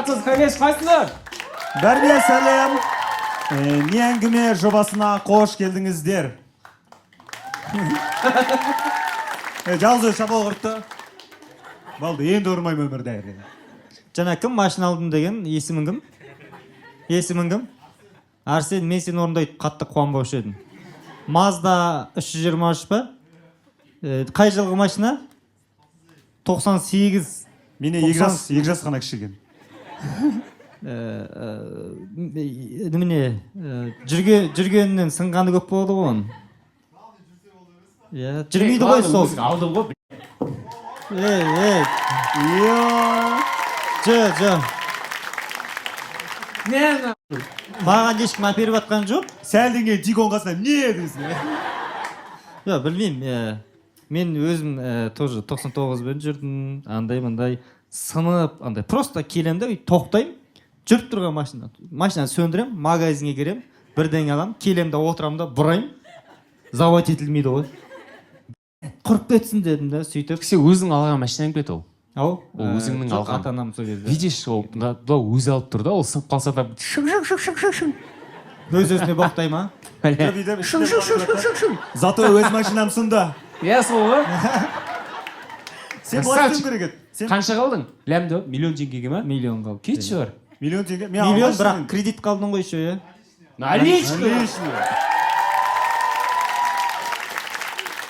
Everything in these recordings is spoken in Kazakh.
Саламатсыз, Қанеш, қалайсыңдар? Бәріне сәлем. Не әңгіме жобасына қош келдіңіздер. Жалғыз өзі шапалақ ұрды. Болды, енді ұрмаймын өмірде. Жаңа кім машина алдым деген, есімің кім? Есімің кім? Арсен, мен сенің орнында өйтіп қатты қуанбаушы едім. Мазда 323 па? Қай жылғы машина? 98. Менен 2 жас қана кіші екен. Немене, жүргенінен сынғаны көп болады ғой оның. Иә, жүрмейді ғой сол. Өзің алдың ғой. Ей, ей, Йо. жо, жо. Не? Маған ешкім әперіп жатқан жоқ. Сәлден кейін Тикон қасына не дейсің? Жоқ, білмеймін. Мен өзім тоже 99-бен жүрдім, андай мындай сынып, андай просто келемін да, өйтіп тоқтаймын, жүріп тұрған машина. Машинаны сөндіремін, магазинге кіремін, бірдеңе аламын, келемін да отырамын да бұраймын. Завод етілмейді ғой. Құрып кетсін дедім да, сөйтіп. Сен өзің алған машинаң бе еді ол? Ау, Ол өзіңнің жоқ, алған. Ата-анам сол кезде. Видишь, ол мынау өзі алып тұр да, ол сынып қалса да шың шың шың шың шың шың. Өз өзіне боқтай ма? Шың шың шың шың шың шың. Зато өз машинам сынды. Иә, сол ғой. Сен былай істеуің керек еді. Сен Қанша қалдың? Ләмді, миллион теңгеге ма? Миллион қалды. Кетші бар. Миллион теңге. Мен Миллион, алмашы бірақ мен. кредит қалдың ғой еще, иә? Наличка. Наличный.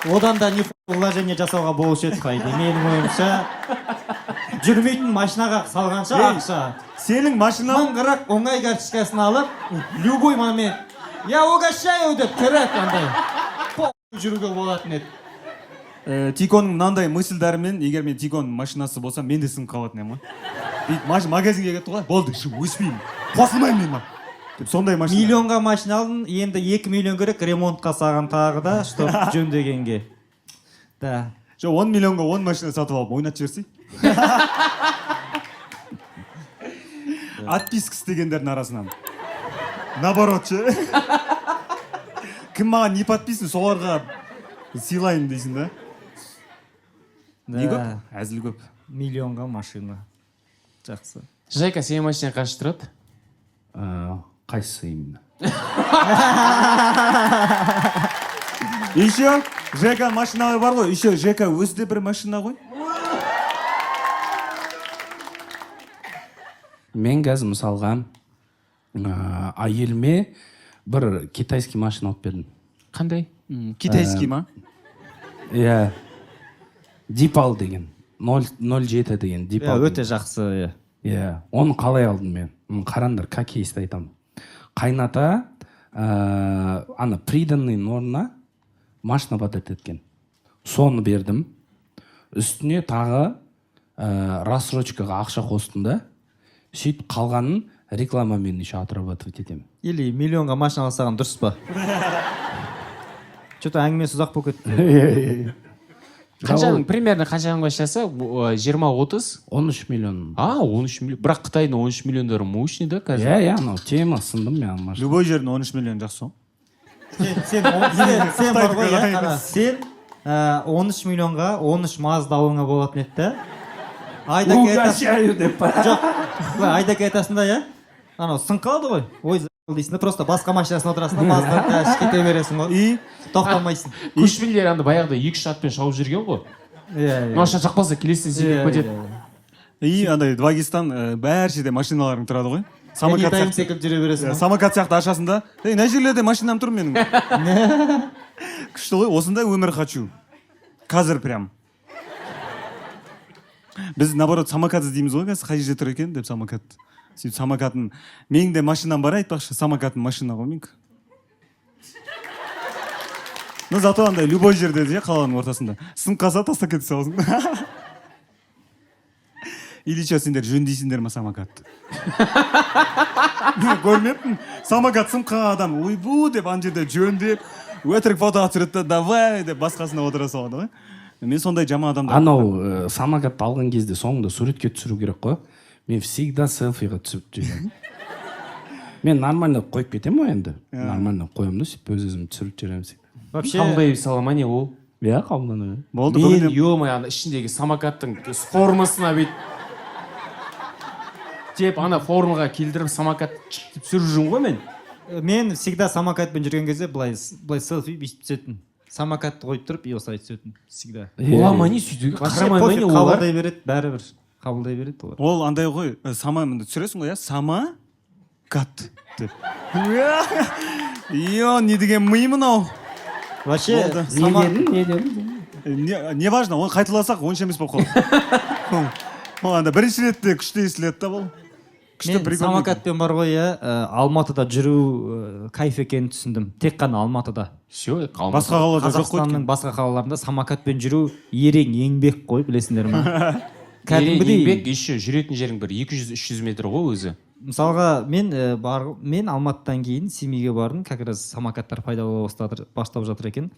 Одан да не вложение жасауға болушы еді, по идее. Менің ойымша, жүрмейтін машинаға салғанша Ей. ақша. Сенің машинаң 1040 оңай карточкасын алып, любой момент я угощаю деп кіріп андай. Похуй жүруге болатын еді. Тиконың мынандай мысльдарымен, егер мен Тиконың машинасы болсам, мен де сынып қалатын едім ғой. Бүйтіп магазинге кетті ғой, болды, шу, өспеймін, қосылмаймын мен деп сондай машина. Миллионға машина алдым, енді 2 миллион керек ремонтқа саған тағы да, чтоб жөндегенге. Да. Жоқ, 10 миллионға 10 машина сатып алып ойнатып жіберсей. Отписка істегендердің арасынан. Наоборот ше. Кім маған не подписан, соларға сыйлайын дейсің да. Не көп? Әзіл көп. Миллионға машина. Жақсы. Жайка, сенің машинаң қанша тұрады? Қайсысы именно? Еще Жека машиналар бар ғой, еще Жека өзі де бір машина ғой. Мен қазір мысалға әйеліме бір китайский машина алып бердім. Қандай? Китайский ма? Иә, Дипал деген, 0,07 деген Дипал. Иә, өте жақсы, иә. Иә, оны қалай алдым мен? Қараңдар, как есть айтамын. Қайната ана приданныйның орнына машина подарить еткен, соны бердім. Үстіне тағы рассрочкаға ақша қостым да, сөйтіп қалғанын рекламамен еще отрабатывать етемін. Или миллионға машина алсаған дұрыс па? Че-то әңгімесі ұзақ болып кетті. Қаншаның, примерно қаншаның машинасы? 20-30? 13 миллион. А, 13 миллион. Бірақ Қытайдың 13 миллиондары мощный да қазір. Иә, анау тема, сындым мен ана машина. Любой жердің 13 миллион жақсы ғой. Сен бар ғой, иә, Қытайдікі қара. Сен 13 миллионға 13 Мазда алуыңа болатын еді да. Айдаке айтасың. Угощаю деп па? Жоқ, былай айдаке айтасың да, иә? Анау сынып қалады ғой. Ой, дейсің да, просто басқа машинасына отырасың да, Мазда дальше кете бересің ғой. И Тоқтамайсың. Көшпенділер анда баяғыда екі үш атпен шауып жүрген ғой. Иә, иә. Машина жақпаса келесі секіріп кетеді. И андай 2GIS-тан бәр жерде машиналарың тұрады ғой. Самокат Anytime сияқты. секіріп жүре бересің Иә, ғой. самокат сияқты ашасың да, ей, мына жерлерде машинам тұр менің. Күшті ғой, осындай өмір хочу. Қазір прям. Біз наоборот самокат іздейміз ғой қазір, қай жерде тұр екен деп самокат. Сөйтіп самокатын, менің де машинам бар айтпақшы, самокатым машина ғой менікі. Но зато андай любой жерде де, қаланың ортасында. Сынып қалса тастап кете саласың. Или че, сендер жөндейсіңдер ма самокатты? Мен көрмеппін. Самокат сынып қалған адам ойбу деп ана жерде жөндеп, өтірік фотоға түсіреді да, давай деп басқасына отыра салады ғой. Мен сондай жаман адамдар. Анау самокатты алған кезде соңында суретке түсіру керек қой. Мен всегда селфиға түсіп жүремін. Мен нормально қойып кетемін ғой енді. Нормально қоямын да, сөйтіп өз өзімді түсіріп жүремін всегда. Вообще Қабылдай сала ма не ол? Иә, қабылдана. Болды, Мен бүгін ё-моё, ана ішіндегі самокаттың формасына бүйтіп Деп ана формаға келтіріп, самокат чик деп түсіріп жүрмін ғой мен. Мен всегда самокатпен жүрген кезде былай былай селфи бүйтіп түсетін, самокатты қойып тұрып, и осылай түсетін всегда. Бола ма, не сөйтуге? Вообще Қарамай ма, пофиг, не олар? Қабылдай береді, бәрібір қабылдай береді олар. Ол андай ғой, сама мында түсіресің ғой, иә, самокат деп. Е, не деген ми мынау? Вообще. Болды. Не дедің, не дедің? Не важно, оны қайталасақ, онша емес болып қалады. Ол анда бірінші ретте күшті естіледі да, бұл күшті, Мен прикольно. самокатпен бар ғой, иә, Алматыда жүру кайф екенін түсіндім, тек қана Алматыда. Все. Басқа қалада жоқ қой. Қазақстанның басқа қалаларында самокатпен жүру ерен еңбек қой, білесіңдер ма, кәдімгідей. Еңбек, еще жүретін жерің бір 200-300 метр ғой өзі. Мысалға, мен бар, мен Алматыдан кейін Семейге бардым, как раз самокаттар пайда бола бастап жатыр екен.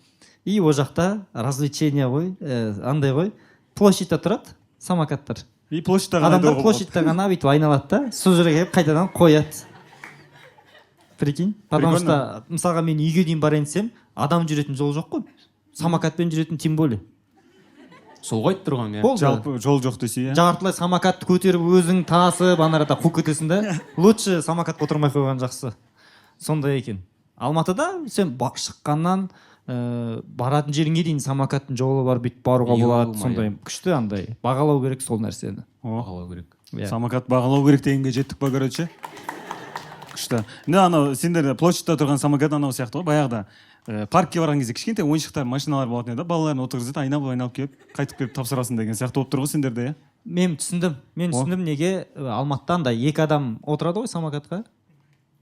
И ол жақта развлечение ғой, андай ғой, площадьта тұрады самокаттар. И площадьта ғана Адамдар айдауға болады. Площадьта ғана бүйтіп айналады да, сол жерге келіп қайтадан қояды, прикинь. Потому Прикольно. что мысалға, мен үйге дейін барайын десем, адам жүретін жол жоқ қой, самокатпен жүретін тем более. Сол ғой айтып тұрғаным, иә. Болды. Жалпы жол жоқ десе, иә. Жартылай самокатты көтеріп, өзің тасып, ана арада қуып кетесің да. Лучше самокатқа отырмай қойған жақсы. Сондай екен. Алматыда сен шыққаннан баратын жеріңе дейін самокаттың жолы бар, бүйтіп баруға болады. Ё-моё. Сондай күшті, андай бағалау керек сол нәрсені. О, Бағалау керек. Иә. Самокат бағалау керек дегенге жеттік па? Короче, күшті. Міне, анау сендер площадьта тұрған самокат анау сияқты ғой, баяғыда паркке барған кезде кішкентай ойыншықтар, машиналар болатын еді, балаларын отырғызады, айналып айналып келіп, қайтып келіп тапсырасың деген сияқты болып тұр ғой сендерде, иә? Мен түсіндім, мен О. түсіндім, неге Алматыда андай екі адам отырады ғой самокатқа.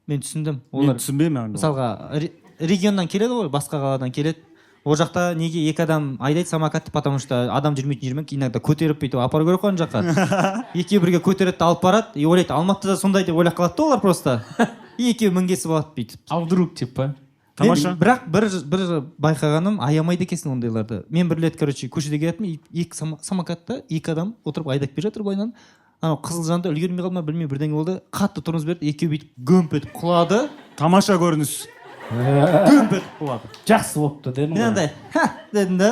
Мен түсіндім. Мен Олар түсінбеймін андай. мысалға регионнан келеді ғой, басқа қаладан келеді. Ол жақта неге екі адам айдайды самокатты? Потому что адам жүрмейтін жермен иногда көтеріп, бүйтіп апару керек қой ана жаққа. Екеуі бірге көтереді де алып барады. И ойлайды, Алматыда да сондай деп ойлап қалады да олар просто. И екеуі мінгесіп алады бүйтіп. А вдруг деп па? Тамаша. Мен бірақ бір байқағаным, аямайды екенсің ондайларды. Мен бір рет, короче, көшеде келатырмын, и екі самокатта екі адам отырып айдап келе жатыр былайынан. Анау қызыл жанды үлгермей қалды ма, білмеймін, бірдеңе болды, қатты тормоз берді, екеуі бүйтіп гөмп етіп құлады. Тамаша көрініс. Гөмп етіп құлады. Жақсы болыпты дедің Мен ғой. андай «ха» дедім да,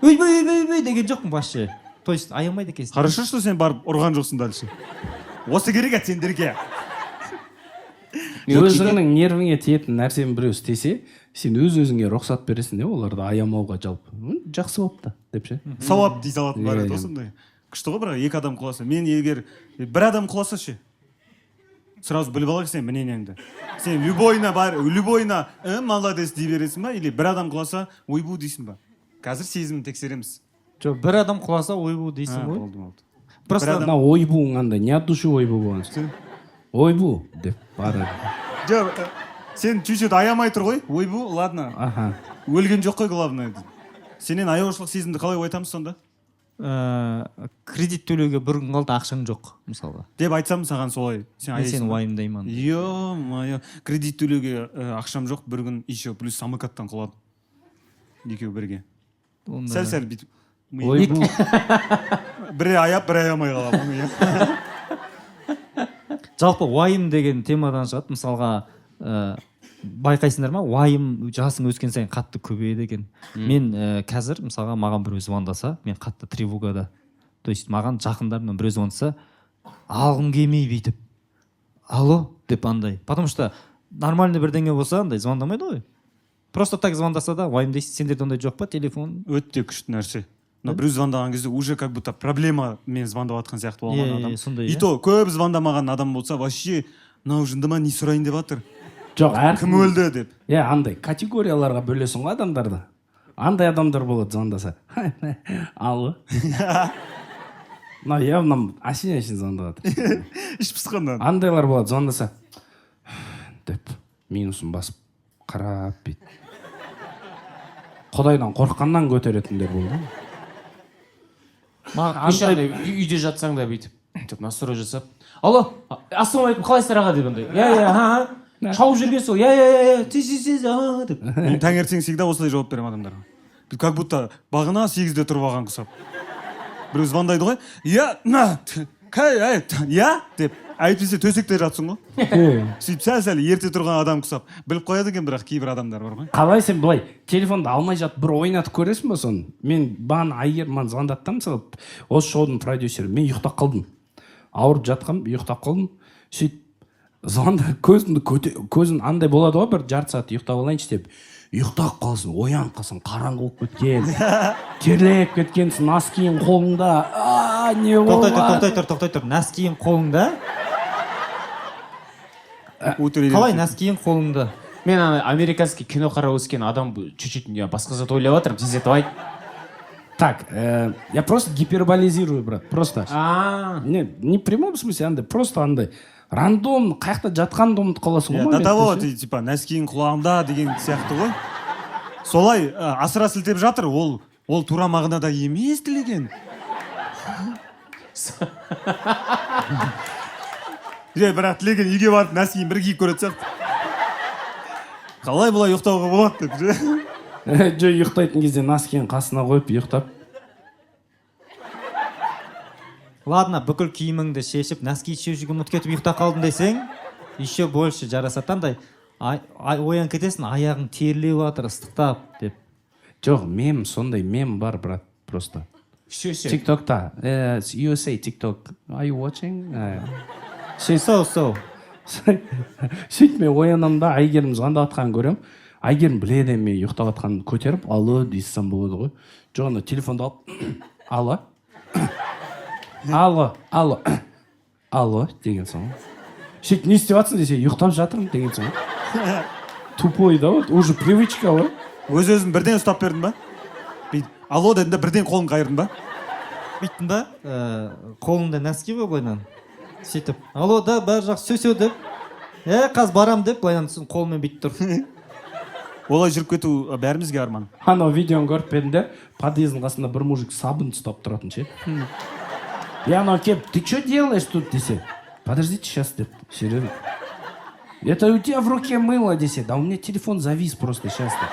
ойбай, ойбай, ойбай деген жоқпын вообще. То есть аямайды екенсің. Хорошо, что сен барып ұрған жоқсың дальше. Осы керек еді сендерге. Өзіңнің нервіңе тиетін нәрсені біреу істесе, сен өз өзіңе рұқсат бересің де оларды аямауға жалпы. Жақсы болыпты деп ше. Сауап дей салатын бар Иә, еді ғой. иә. Сондай күшті ғой. Бірақ екі адам құласа, мен егер бір адам құласа ше, сразу біліп алайық сен мнениеңді. Сен любойына бар, любойына «молодец» дей бересің ба или бір адам құласа, «ойбу» дейсің ба? Қазір сезімін тексереміз. Жоқ, бір адам құласа, «ойбу» дейсің А, ғой. Болды, болды. Просто Бір адам- Мына ойбуың андай не от души ойбу болған соң, «ойбу» деп барады. Жоқ, сен чуть чуть аямай тұр ғой, «ойбу», ладно, Аха. өлген жоқ қой, главное. Сенен аяушылық сезімді қалай оятамыз сонда? Кредит төлеуге бір күн қалды, ақшаң жоқ мысалға. Деп айтсам саған солай, сен Мен сені аяйсың ба? уайымдаймын. Ё-моё, кредит төлеуге ақшам жоқ бір күн, еще плюс самокаттан құладым екеуі бірге. Онда Сәл сәл бүйтіп Ойбу. Бірі аяп, бірі аямай қалады оны, иә. Жалпы уайым деген темадан шығады. Мысалға, байқайсыңдар ма, уайым жасың өскен сайын қатты көбейеді екен. Мен қазір мысалға, маған біреу звондаса, мен қатты тревогада. То есть маған жақындарымнан біреу звондаса, алғым келмей, бүйтіп «алло» деп андай. Потому что нормальный бірдеңе болса, андай звондамайды ғой. Просто так звондаса да, уайымдайсың. Сендерде ондай жоқ па, телефон? Өте күшті нәрсе. Мына біреу звондаған кезде уже как будто проблемамен звондап жатқан сияқты болған Иә, адам. иә, сондай, И иә. то көп звондамаған адам болса, вообще мынау жынды ма, не сұрайын деп жатыр, Жоқ, әркім кім өлді деп. Иә, андай категорияларға бөлесің ғой адамдарды. Андай адамдар болады, звондаса, «алло», мынау явно әшейін әшейін звондап жатыр. Іш пысқаннан. Андайлар болады, звондаса деп минусын басып қарап, бүйтіп құдайдан қорыққаннан көтеретіндер болды. Еще андай үйде жатсаң да, бүйтіп деп настрой жасап: «Алло, ассалаумағалейкум, қалайсыздар, аға?» деп андай, иә, иә, ха, шауып жүрген сол, иә, иә, иә, иә, тез, тез, тез, а деп. Мен таңертең всегда осылай жауап беремін адамдарға, как будто бағана 8-де тұрып алған құсап. Біреу звондайды ғой, иә, на кай, әй, иә деп, әйтпесе төсекте жатсың ғой. Сөйтіп сәл сәл ерте тұрған адам құсап біліп қояды екен. Бірақ кейбір адамдар бар ғой. Қалай сен былай телефонды алмай жатып бір ойнатып көресің ба соны? Мен бағана Әйгерім маған звондады да, мысалы, осы шоудың продюсері. Мен ұйықтап қалдым. Ауырып жатқам, ұйықтап қалдым. Сөйтіп звондап, көзімді көзім андай болады ғой, бір жарты сағат ұйықтап алайыншы деп ұйықтап қаласың. Оянып қалсаң, қараңғы болып кеткен, терлеп кеткенсің, носкиің қолыңда. А не Тоқтай тұр. болып? Тоқтай тұр, тоқтай тұр. Носкиің қолыңда? Қалай носкиің қолыңда? Мен ана американский кино қарап өскен адам, чуть чуть не басқа зат ойлап жатырмын, тездетіп айт. Так, я просто гиперболизирую, брат, просто. А. Не в прямом смысле, андай просто андай рандом, қай жақта жатқаныңды ұмытып қаласың ғой Иә, до того моментте ше. Ты типа носкиің құлағымда деген сияқты ғой. Солай асыра сілтеп жатыр ол. Ол тура мағынада емес Тілеген. Же, бірақ Тілеген үйге барып носкиін бір киіп көретін сияқты, қалай бұлай ұйықтауға болады деп ше. Жоқ, ұйықтайтын кезде носкиін қасына қойып ұйықтап. Ладно, бүкіл киіміңді шешіп, носки шешуге ұмытып кетіп ұйықтап қалдым десең, еще больше жарасады. Андай оянып кетесің, аяғың терлеп жатыр ыстықтап деп. Жоқ, мем, сондай мем бар, брат, просто. Все, все. Тиктокта, USA TikTok, are you watching? So so. Сөйтіп мен оянамын да, Әйгерім звондап жатқанын көремін. Әйгерім біледі мен ұйықтап жатқанымды. Көтеріп «алло» дей салсам болады ғой. Жоқ, ана телефонды алып, «Алло, алло, алло, алло» деген соң ғой. Сөйтіп «Не істеп жатрсың?» десе, «Ұйықтап жатырмын» деген соң ғой. Тупой да, вот уже привычка ғой. Өз өзін бірден ұстап бердің ба? Бүйтіп «алло» дедің да, бірден қолын қайырдың ба? Бүйттің да, қолыңда носки ғой былайынан. Сөйтіп «Алло, да, бәрі жақсы, все, все» деп, «Е, қазір барам» деп, былайынан сосын қолымен бүйтіп тұр. Олай жүріп кету бәрімізге арман. Анау видеоны көріп пе едің де, подъездің қасында бір мужик сабын ұстап тұратын ше? И анау келіп: «Ты что делаешь тут?» — десе, «Подождите, сейчас» деп. Серьезно. «Это у тебя в руке мыло» десе, «Да у меня телефон завис просто сейчас» деп.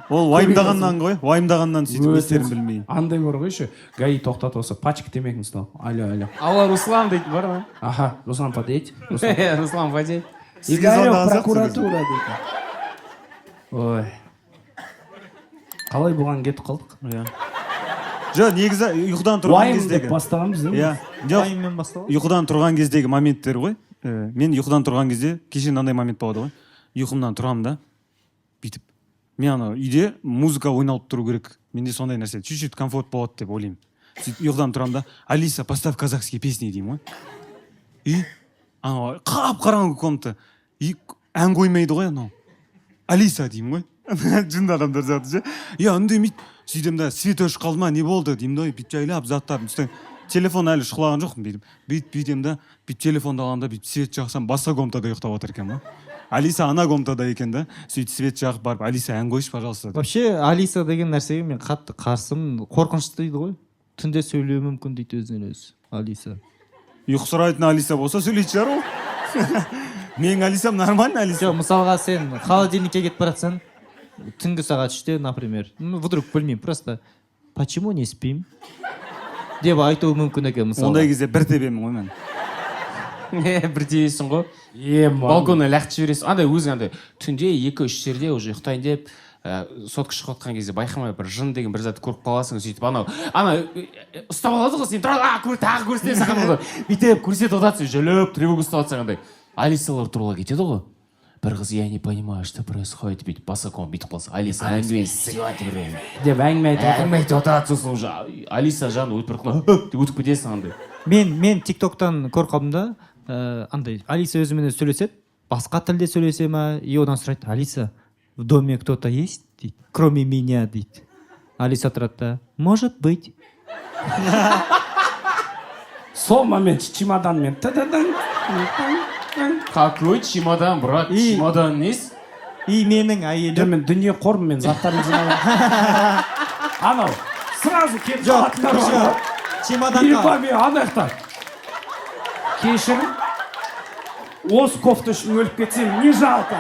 Ол уайымдағаннан ғой, уайымдағаннан сөйтіп не істерін білмей. Андай бар ғой еще, ГАИ тоқтатып алса, пачка темекіні ұстап: «Алло, алло». «Алло, Руслан» дейтін бар ма? Аха, «Руслан, подъедь, Руслан». «Руслан, подъедь». Сізге «Игорек, звондаған сияқты. прокуратура» дейді. Ой, қалай бұған кетіп қалдық? Иә, жоқ, негізі ұйқыдан тұрған Уайым деп кездегі бастағанбыз, иә. Иә, жоқ. Уайыммен басталады. Ұйқыдан тұрған кездегі моменттер ғой. Мен ұйқыдан тұрған кезде кеше мынандай момент болады ғой. Ұйқымнан тұрамын да, бүйтіп мен ана үйде музыка ойналып тұру керек, менде сондай нәрсе, чуть чуть комфорт болады деп ойлаймын. Сөйтіп ұйқыдан тұрамын да, «Алиса, поставь казахские песни» деймін ғой. И анау қап қараңғы комната, и ән қоймайды ғой анау. «Алиса» деймін ғой, жынды адамдар сияқты ше. Иә, үндемейді. Сөйтемін да, свет өшіп қалды ма, не болды деймін да, бүйтіп жайлап заттарымды ұстаймын. Телефон әлі шұқылаған жоқпын. Бүйтіп, бүйтіп, бүйтемін да, бүйтіп телефонды аламын да, бүйтіп свет жақсам, басқа комнатада ұйықтап жатыр екен ғой Алиса, ана комнатада екен да. Сөйтіп свет жағып барып, «Алиса, ән қойшы, пожалуйста» деп. Вообще, Алиса деген нәрсеге мен қатты қарсымын. Қорқынышты дейді ғой, түнде сөйлеуі мүмкін дейді өзінен өзі Алиса. Ұйқы сұрайтын Алиса болса, сөйлейтін шығар ол. Менің Алисам нормально Алиса. Жоқ, мысалға, сен холодильникке кетіп бара жатсаң түнгі сағат 3-те, например, ну вдруг, білмеймін, просто «Почему не спим?» деп айтуы мүмкін екен, мысалы. Ондай кезде бір тебемін ғой мен. Бір тебесің ғой. Ема. Балконнан лақтырып жібересің. Андай өзің андай түнде 2-3-терде уже ұйықтайын деп, сотка шығып жатқан кезде байқамай бір жын деген бір затты көріп қаласың. Сөйтіп анау ана ұстап алады ғой сені, тұра, а, көр, тағы көрсетемін саған оны, бүйтіп көрсетіп отырады, сен жайлап тревога ұстап жатсаң. Андай Алисалар туралы кетеді ғой. Бір қыз: «Я не понимаю, что происходит», бүйтіп босиком бүйтіп қалса, Алиса әңгіме сыйлайды бір. Деп әңгіме айтып отыр. Әңгіме айтып отырады. Сосын уже Алиса жанына өтіп бара жатқан деп өтіп кетесің андай. Мен Тик Токтан көріп қалдым да, андай Алиса өзімен өзі сөйлеседі, басқа тілде сөйлесе ма, и одан сұрайды: «Алиса, в доме кто то есть?» — дейді, «кроме меня?» — дейді. Алиса тұрады да: «Может быть». Сол момент чемоданмен тыдыдың. Какой чемодан, брат? Чемодан несі? И менің Жоқ, әйелім мен дүние қорым, мен заттарымды жинап, анау сразу кетіп Жоқ, қалатындар бар ғой. Чемоданға Епа, мен ана жақта, кешірім, осы кофта үшін өліп кетсем, не жалко.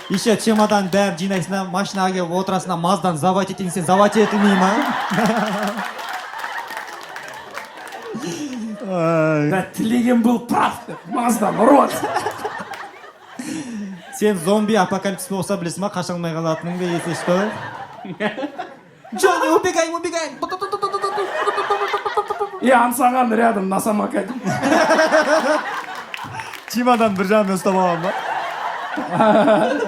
Еще чемодан бәрін жинайсың да, машинаға келіп отырасың да, Маздан заводить етейін десең, заводить етілмей ма? Да, Тілеген был прав деп Маздан ұрып. Сен зомби апокалипсис болса, білесің ба, қаша алмай қалатыныңды, если что. Джонни, убегаем, убегаем! И Аңсаған рядом на самокате. Чемодан бір жағымен ұстап аламын ба,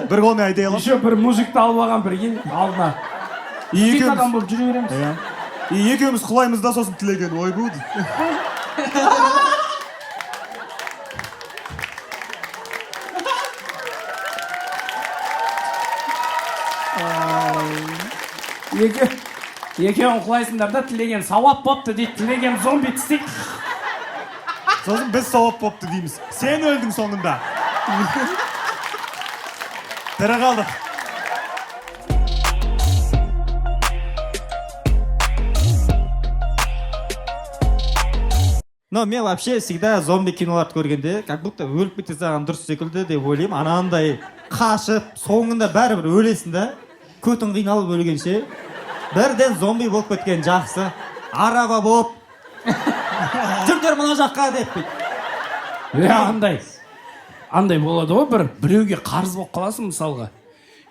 бір қолмен айдай аламын. Еще бір мужикті алып алған, прикинь, алдына. И Екі екеуміз адам болып жүре береміз. Иә, и екеуміз құлаймыз да, сосын Тілеген «ойбу» дейді. Екеуің құлайсыңдар да, Тілеген «сауап бопты» дейді, Тілеген зомби тістейді. Сосын біз «сауап бопты» дейміз, сен өлдің, соңында тірі қалдық. Но мен вообще всегда зомби киноларды көргенде, как будто өліп кете салған дұрыс секілді деп ойлаймын. Анандай қашып, соңында бәрібір өлесің да, көтің қиналып өлгенше бірден зомби болып кеткен жақсы. Араба болып «жүріңдер мына жаққа» деп бүйтіп. Иә, андай болады ғой, бір біреуге қарыз болып қаласың мысалға,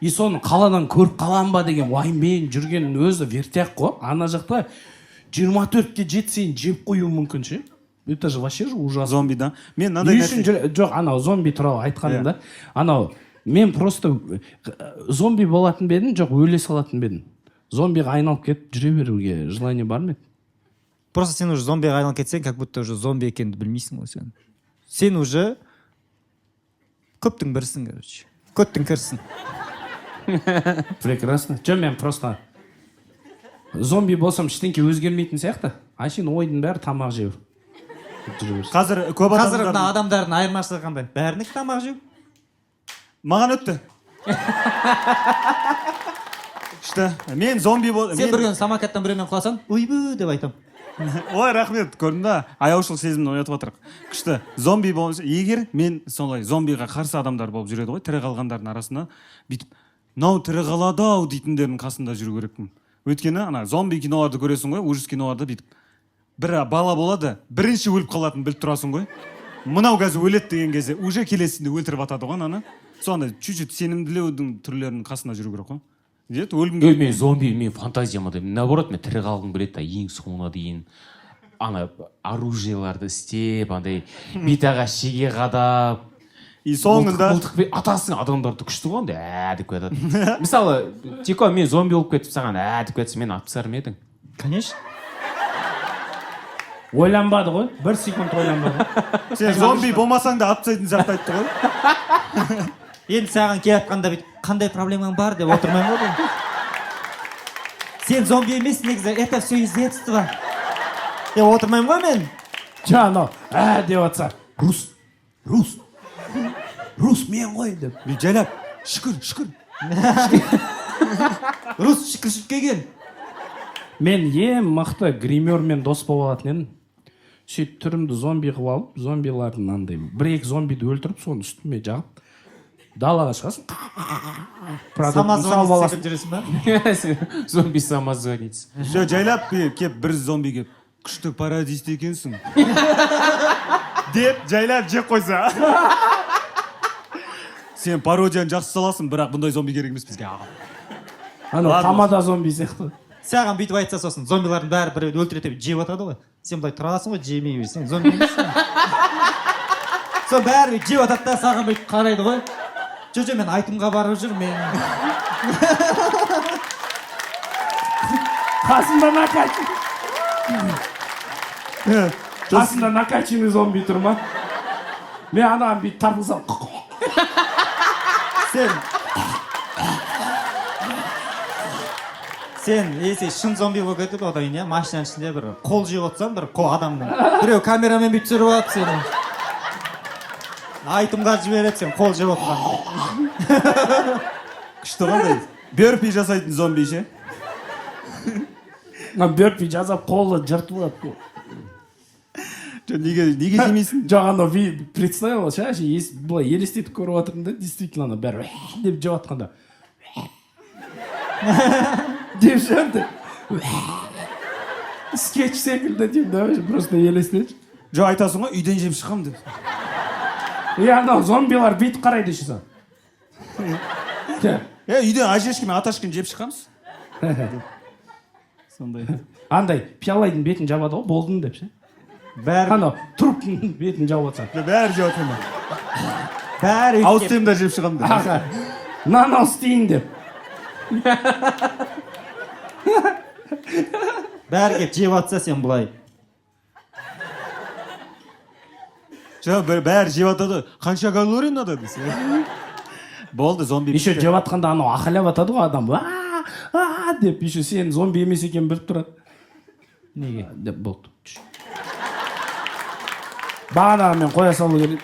и соны қаладан көріп қалам ба деген уайыммен жүргеннің өзі вертяк қой. Ана жақта 24-те 7 сені жеп қоюы мүмкін ше, это же вообще же ужасно. Зомби да, мен мынандай Не үшін нәрсе жоқ, анау зомби туралы айтқаным да, анау мен просто зомби болатын ба едім, жоқ, өле салатын ба едім? Зомбиға айналып кетіп жүре беруге желание бар ма еді? Просто сен уже зомбиға айналып кетсең, как будто уже зомби екеніңді білмейсің ғой. Сен уже көптің бірісің, короче, көттің кірсін. Прекрасно. Жоқ, мен просто зомби болсам, ештеңке өзгермейтін сияқты, әшейін ойдың бәрі тамақ жеу. Жүре берсін. Қазір көп Қазір мына адамдар адамдардың айырмашылығы қандай? Бәрінікі тамақ жеу. Маған өтті, күшті, мен зомби бол Сен бір күні самокаттан біреумен құласаң, «ойбу» деп айтамын. Ой, рахмет, көрдің ба, аяушылық сезімін оятып жатырық, күшті. Зомби бол, егер мен солай зомбиға қарсы адамдар болып жүреді ғой, тірі қалғандардың арасында бүйтіп «мынау тірі қалады ау» дейтіндердің қасында жүру керекпін. Өйткені ана зомби киноларды көресің ғой, ужас киноларда бүйтіп бір бала болады, бірінші өліп қалатынын біліп тұрасың ғой, мынау қазір өледі деген кезде уже келесінде өлтіріп жатады ғой ананы. Сондай чуть чуть сенімділеудің түрлерінің қасында жүру керек қой, нет, өлгім Ей, мен зомби, мен фантазиямда наоборот, мен тірі қалғым келеді да, ең соңына дейін ана оружиеларды істеп, андай бет ағаш шеге қадап, И соңында мылтықпен атасың адамдарды. Күшті ғой, андай «ә» деп кетеді. Мысалы, Тико, мен зомби болып кетіп, саған «ә» деп кетсем, мені атып тастар ма едің? Конечно. Ойланбады ғой, бір секунд ойланбады ғой. Сен зомби болмасаң да атып тастайтын сияқты айтты ғой. Енді саған келіп жатқанда бүйтіп «қандай проблемаң бар» деп отырмаймын ғой мен. «Сен зомби емессің негізі, это все из детства» деп отырмаймын ғой мен. Жоқ, анау «ә» деп жатса, «Рус, Рус, Рус, мен ғой» деп. Мен жайлап «шүкір, шүкір». Рус, шүкіршілікке келген. Мен ең мықты гримермен дос болып алатын едім. Сөйтіп түрімді зомби қылып алып, зомбилардың андай бір екі зомбиді өлтіріп, соны үстіме жағып, далаға шығасың, продукт салып Самозванец аласың. секілді жүресің ба? Зомби самозванец. Все, жайлап кеп бір зомби кеп «күшті пародист екенсің» деп жайлап жеп қойса, «сен пародияны жақсы саласың, бірақ бұндай зомби керек емес бізге». Анау Ладно. тамада зомби сияқты. Саған бүйтіп айтса, сосын зомбилардың бәрі біреуді өлтіреді деп жеп жатады ғой, сен былай тұрасың ғой жемей, сен зомби емессің. Сол бәрі бүйтіп жеп жатады да, саған бүйтіп қарайды ғой: «Жоқ, жоқ, мен айтымға барып жүрмін мен». Қасында накачанный, қасында накачанный зомби тұр ма, мен анаған бүйтіп тартылсам. Сен если шын зомби болып кетіп, одан кейін, иә, машинаның ішінде бір қол жеп отырсаң, бір қол адамның, біреу камерамен бүйтіп түсіріп алып, сені айтымға жібереді, сен қол жеп отырған. Күшті қандай берпи жасайтын зомби ше. Мына берпи жасап, қолы жыртылады. Жоқ, неге жемейсің? Жоқ, анау представил ше, былай елестетіп көріп жатырмын да, действительно ана бәрі деп жеп жатқанда деп ше, андай скетч секілді деймін да, просто елестетші. Жоқ, айтасың ғой «үйден жеп шығамын» деп. И анау зомбилар бүйтіп қарайды еще саған. Е, үйден әжешке мен аташканы жеп шығамыз сондай. Андай пиалайдың бетін жабады ғой, болдым деп ше. Бәрі Анау труптың бетін жауып жатсаң. Бәрі жеп жатыр ма? Бәрі Ауыз тиемін да, жеп шығамын деп. Аға, нан ауыз тиейін деп. Бәрі келіп жеп жатса, сен былай. Жоқ, бәрі жеп жатады. Қанша калорий надо десе. Болды, зомби. Еще жеп жатқанда анау ақылап жатады ғой адам, а а деп, еще сен зомби емес екенін біліп тұрады. Неге? Деп болды. Бағанағы мен қоя салу керек.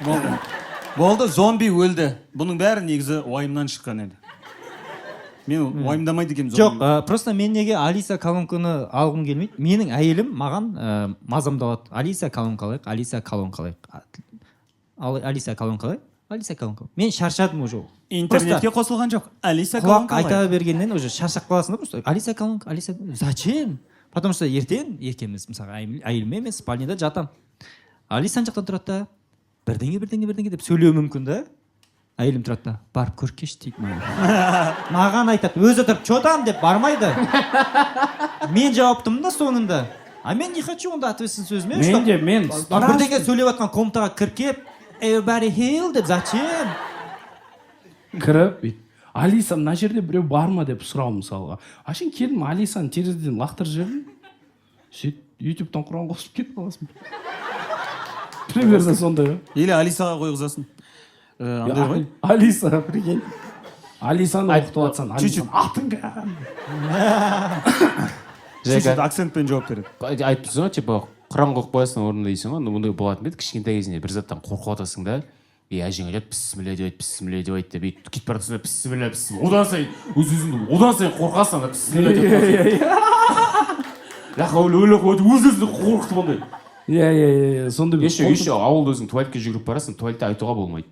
Болды, зомби өлді. Бұның бәрі негізі уайымнан шыққан еді. Мен уайымдамайды екенмін. Жоқ, Зомби. Просто мен неге Алиса колонканы алғым келмейді? Менің әйелім маған мазамды алады. «Алиса, колонка алайық, Алиса, колонка алайық. Алиса, колонка алайық, Алиса, колонка». Мен шаршадым уже. Интернетке қосылған жоқ. Алиса, Құлақ колонка айта алайық. бергеннен уже шаршап қаласың да просто. «Алиса, колонка, Алиса». Зачем? Потому что ертең екеуміз, мысалға, әйеліммен мен спальныйда жатамын. Алиса ана жақта тұрады да, бірдеңе, бірдеңе, бірдеңе деп сөйлеуі мүмкін да. Әйелім тұрады да, «Барып көріп келші», — дейді маған. Маған айтады, өзі тұрып «Че там?» деп бармайды. Мен жауаптымын да соңында. А мен не хочу онда ответственность өзіме. Мен Чтоб де, мен бірдеңе сөйлеп жатқан комнатаға кіріп келіп, «Everybody heal» деп, зачем? Кіріп бүйтіп, «Алиса, мына жерде біреу бар ма?» деп сұрау мысалға. А сен келдім, Алисаны терезеден лақтырып жібердім, сөйтіп Ютубтан құран қосып кетіп қаласың. Примерно сондай ғой. Или Алисаға қойғызасың. Андай ғой. Алиса, прикинь, Алисаны оқытып жатсаң. Чуть-чуть. Алисаның атың кім? Чуть-чуть акцентпен жауап береді. Айтып тұрсың ғой, типа құран қойып қоясың орнына дейсің ғой. Мұндай болатын ба еді? Кішкентай кезінде бір заттан қорқып жатасың да, и әжең айтады: «Бісміллә деп айт, бісміллә деп айт», — деп. И кетіп бара жатсың да, «Бісміллә, бісміллә». Одан сайын өз өзіңді, одан сайын қорқасың ана «бісміллә» деп. Ла хауля уәла қуата, өз өзіңді қорқытып андай. Иә, иә, иә, сондай бір. Еще ауылда өзің туалетке жүгіріп барасың, туалетте айтуға болмайды.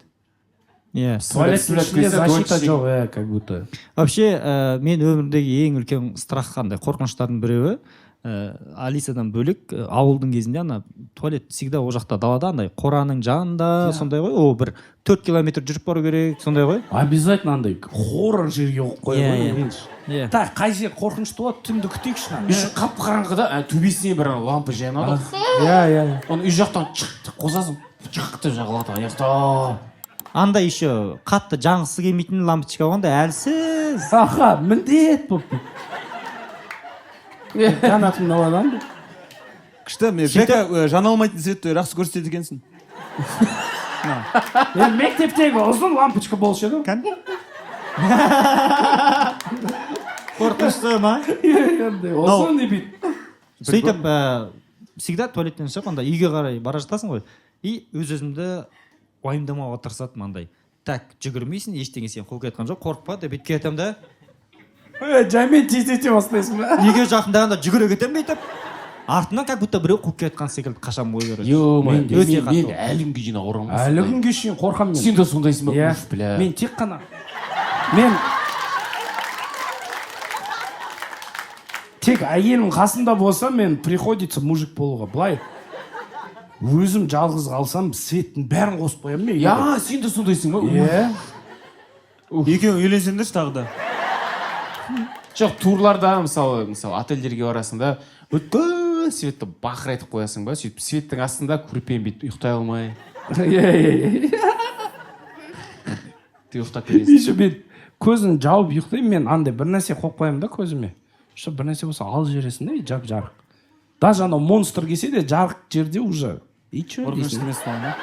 Иә. Туалеттің ішінде защита жоқ, иә, как будто. Вообще, мен өмірімдегі ең үлкен страх, қандай қорқыныштардың біреуі, Алисадан бөлек, ауылдың кезінде ана туалет всегда ол жақта, далада, андай қораның жанында, сондай ғой. Ол бір 4 километр жүріп бару керек, сондай ғой. Обязательно андай хоррор жерге қойып қояды Иә, ғой. иә. Меніңше. Иә. Так, қай жер қорқынышты болады, түнді күтейікші ана. Еще қап қараңғыда төбесіне бір ана лампа жанады. Иә, иә, иә. Оны үй жақтан чық деп қосасың, чық деп жағылады ана жақта. Анда еще қатты жанғысы келмейтін лампочка ғой, андай әлсіз. Аха, міндет болып жанатын адам. Күшті. Мен, Жека, жана алмайтын светті жақсы көрсетеді екенсің. Е, мектептегі ұзын лампочка болушы еді ғой. Қорқынышты ма? Иә, андай ұзын и бүйтіп. Сөйтіп, всегда туалеттен шығып, анда үйге қарай бара жатасың ғой, и өз өзімді уайымдамауға тырысатынмын андай. Так, жүгірмейсің, ештеңе сен қуып кеткен жоқ, қорықпа деп бүйтіп кетемін да. Е, жаймен тездете бастайсың ба? Үйге жақындағанда жүгіре кетемін бүйтіп, артынан как будто біреу қуып келе жатқан секілді қашамын ғой, короче. Е, Мен де. Өте қатты. мен әлі күнге дейін ауырамын. Әлі күнге шейін қорқамын мен. Сен де сондайсың ба? Иә. Уф, бля. Мен тек қана, мен тек әйелім қасымда болса, мен приходится мужик болуға. Былай өзім жалғыз қалсам, светтің бәрін қосып қоямын мен үйде. Я, сен де сондайсың ба? Иә. Екеуің үйленсеңдерші тағы да. Жоқ, турларда, мысалы, отельдерге барасың да, бүткіл светті бақырайтып қоясың ба, сөйтіп светтің астында көрпені бүйтіп ұйықтай алмай Иә, иә, иә. Ты ұйықтап кетесің. Еще мен көзін жауып ұйықтаймын. Мен андай бір нәрсе қойып қоямын да көзіме, чтобы бір нәрсе болса, алып жібересің да, жап жарық. Даже анау монстр келсе де, жарық жерде уже и че Қорқынышты дейсің. емес па?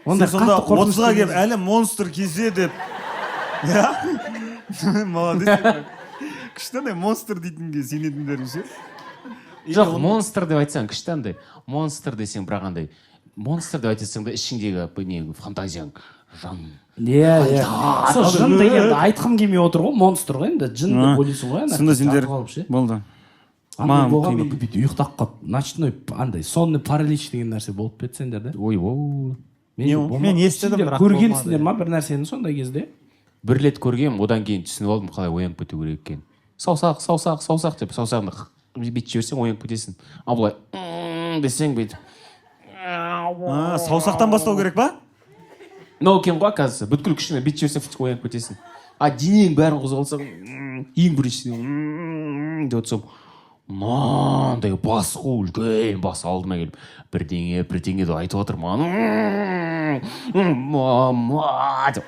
Ондай Сен сонда қатты қорқынышты 30-ға келіп емес. әлі монстр келсе деп, иә? Молодец, күшті. Андай монстр дейтінге сенетіндерің ше? Жоқ, монстр деп айтсаң, күшті андай. Монстр десең, бірақ андай монстр деп айтасың да, ішіңдегі не, фантазияң жан. Иә, сол жын дегенді айтқым келмей отыр ғой. Монстр ғой енді, жын деп ойлайсың ғой ана Сонда сендер жатып алып ше. Болды. Андай Маған болған, қиын. мен бүйтіп ұйықтап қалып, ночной андай сонный паралич деген нәрсе болып кетті сендерде? Ой, оу. Мен, Ол? Мен естідім, Сендер бірақ көргенсіңдер болмады. ма бір нәрсені сондай кезде? Бір рет көргенмін, одан кейін түсініп алдым қалай оянып кету керек екенін. Саусақ, саусақ, саусақ деп саусағыңды бүйтіп жіберсең, оянып кетесің. Ал былай десең, бүйтіп. А, саусақтан бастау керек па? Мынау екен ғой, оказывается, бүткіл күшіңмен бүйтіп жіберсең, фу, оянып кетесің. А денеңнің бәрін қозғалсаң, ең біріншіден деп отырсам. Мынандай бас қой, үлкен бас алдыма келіп бірдеңе бірдеңе деп айтып жатыр маған, мама деп,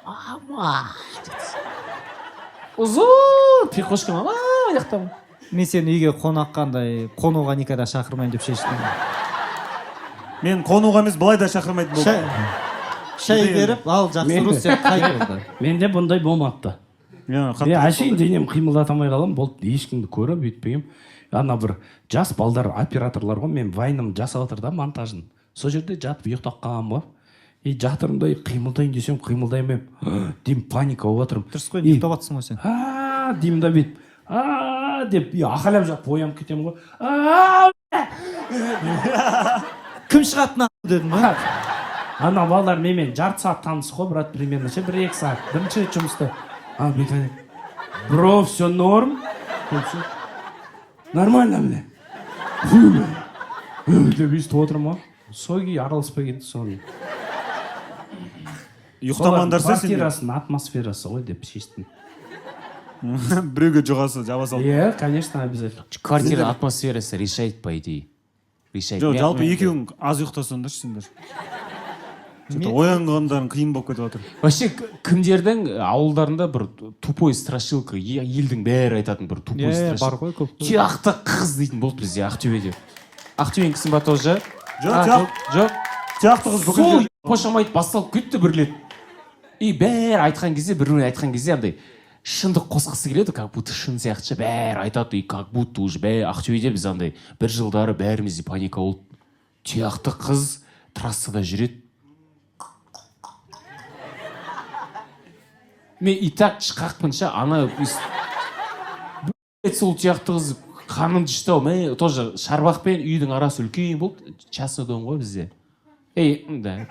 мама ұзын прихожка, ана жақта. Мен сені үйге қонаққа андай қонуға никогда шақырмаймын деп шештім. Мен қонуға емес, былай да шақырмайтын болдым. Шай беріп ал, жақсы рус, сен қайт онда. Менде бұндай болмапты. Иә, қатты. Е, әшейін денем қимылдата алмай қаламын, болды, ешкімді көріп өйтпегенмін. Ана бір жас балдар, операторлар ғой, мен вайным жасап жатыр да, монтажын. Сол жерде жатып ұйықтап қалғанмын ғой. И жатырмын да, и қимылдайын десем, қимылдай алмаймын деймін, паника болып жатырмын. Дұрыс қой, И ұйықтап жатрсың ғой сен. А деймін да, бүйтіп а деп, и ақалап жатып оянып кетемін ғой. А Кім шығады нахуй дедің ба? Ана балдар менімен жарты сағат таныс қой, брат, примерно ше, 1-2 сағат, бірінші рет жұмыста. А бүйтіп айтады: «Бро, все норм?» Деп ше. «Нормально, бля. Фу, бля. Фу», деп өйстіп отырмын ғой. Сол күйі араласпай кетті соны. Ұйықтамаңдарса сендер. Квартирасының атмосферасы ғой деп шештім. Біреуге жұғасы жаба салып. Иә, конечно, обязательно. Квартира атмосферасы решает, по идее, решает. Жоқ, жалпы екеуің аз ұйықтасаңдаршы сендер. Что-то оянғандарың қиын болып кетіп жатыр. Вообще кімдердің ауылдарында бір тупой страшилка, елдің бәрі айтатын бір тупой Иә, страшилка? Бар ғой көп. Тұяқты қыз дейтін болды бізде, Ақтөбеде. Ақтөбенікісің ба тоже? Жоқ, А, жоқ. Жоқ. Тұяқты қыз бүкіл Сол жерде. қошамайды басталып кетті бір рет. И бәрі айтқан кезде, бір біріне айтқан кезде андай шындық қосқысы келеді, как будто шын сияқты ше, бәрі айтады, и как будто уже бәрі Ақтөбеде біз андай бір жылдары бәрімізде паника болды: тұяқты қыз трассада жүреді. Мен и так тышқақпын ше, ана блядь, сол тұяқты қыз қанымды ішті ау. Мен тоже шарбақ пен үйдің арасы үлкен болды, частный дом ғой бізде. Ей, да,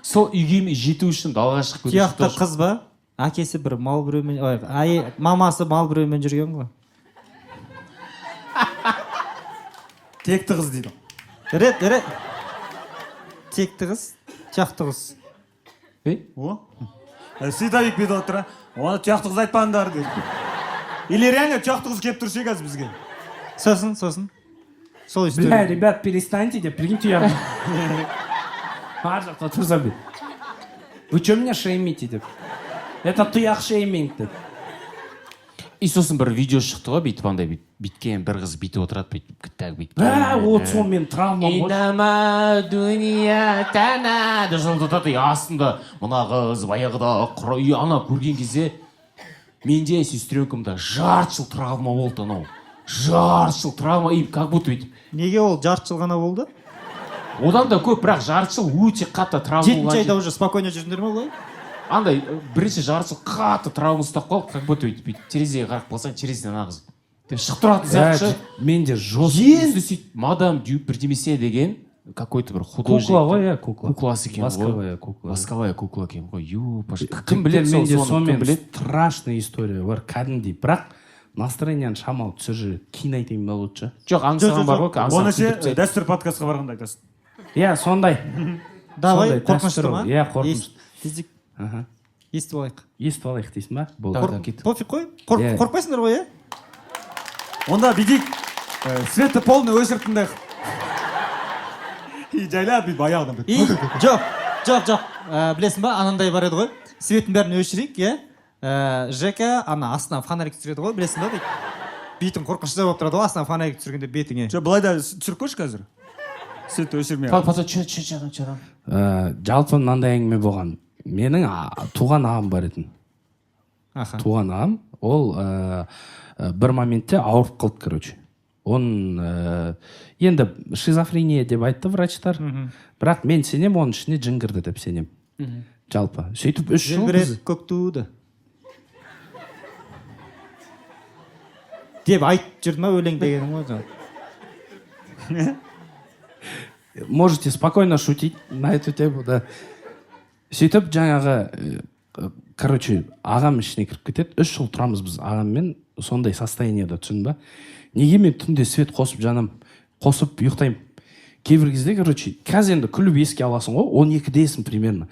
сол үйге жету үшін далаға шығып кету үшін Тұяқты тоже- қыз ба? Әкесі бір мал біреумен, ой, мамасы мал біреумен жүрген ғой. Текті қыз дейді. Рет рет, текті қыз, тұяқты қыз. Ей? О. Световик бүйтіп отыр, а. Оны тұяқты қыз айтпаңдар деп. Или реально тұяқты қыз келіп тұр ше қазір бізге. Сосын сол Бля, история. Ребят, перестаньте деп, прикинь, тұяғы ар жақта тұрса бүйтіп: «Вы че меня шеймите?» деп. Это тұяқ шейминг деп. И сосын бір видео шықты ғой, бүйтіп андай бүйткен бір қыз бүйтіп отырады, бүйтіп так бүйтіп. Ә, вот сол менің травмам ғой. Инама дүния тәна деп жылдатады, и астында мына қыз баяғыда и ана көрген кезде менде, сестренкамда жарты жыл травма болды анау, жарты жыл травма, и как будто бүйтіп. Неге ол жарты жыл ғана болды? Одан да көп, бірақ жарты жыл өте қатты травма Жетінші болған. айда уже спокойно жүрдіңдер ма олай? Андай бірінші жарты жыл қатты травма ұстап қалып, как будто бүйтіп бүйтіп терезеге қарап қалсаң, терезеден ана қыз деп шығып тұратын сияқты ше. Менде жестко. Енді сөйтіп мадам Дю бірдемесе деген какой то бір художник. Кукла ғой, иә, кукла. Кукласы екен ғой. Восковая кукла. Восковая кукла екен ғой, ёпаш, кім біледі Жігіттер, менде соны, кім сонымен біледі? Страшный история бар кәдімгідей, бірақ настроениені шамалы түсіріп жібереді. Кейін айтайын ба лучше? Жоқ, аңсаған бар ғой, аңсаған Оны ше, күлдіріп тастайды. Дәстүр подкастқа барғанда айтасың. Иә, сондай. Давай. Сондай Қорқынышты дәстүр ма? ғой. Иә, қорқынышты. Естік. Аха. Естіп алайық. Естіп алайық дейсің ба? Болды. Давай, давай, кеттік. Пофиг қой. Иә. Қорықпайсыңдар ғой, иә? Онда бүйтейік. Светті полный өшіріп тыңдайық. И жайлап бүйтіп аяғынан бүйтіп. И жоқ, жоқ, жоқ. Білесің ба, анандай бар еді ғой, светтің бәрін өшірейік, иә. Жека ана астынан фонарик түсіреді ғой, білесің ба? Бүйтіп бетің қорқынышты болып тұрады ғой астынан фонарик түсіргенде бетіңе. Жоқ, былай да түсіріп көрші қазір. Светті өшірмей. Потом че че че че? Жалпы мынандай әңгіме болған. Менің туған ағам бар етін. Туған ағам ол бір моментте ауырып қалды, короче. Он енді шизофрения деп айтты врачтар, бірақ мен сенем, оның ішіне жын кірді деп сенем жалпы. Сөйтіп 3 жыл біз Желбіреп көк туды деп айтып жүрді ма өлең дегенім ғой жаңа. Можете спокойно шутить на эту тему, да. Сөйтіп жаңағы короче, ағам ішіне кіріп кетеді. 3 жыл тұрамыз біз ағаммен сондай состояниеда, түсіндің ба? Неге мен түнде свет қосып жанам, қосып ұйықтаймын кейбір кезде? Короче, қазір енді күліп еске аласың ғой, 12-десің примерно,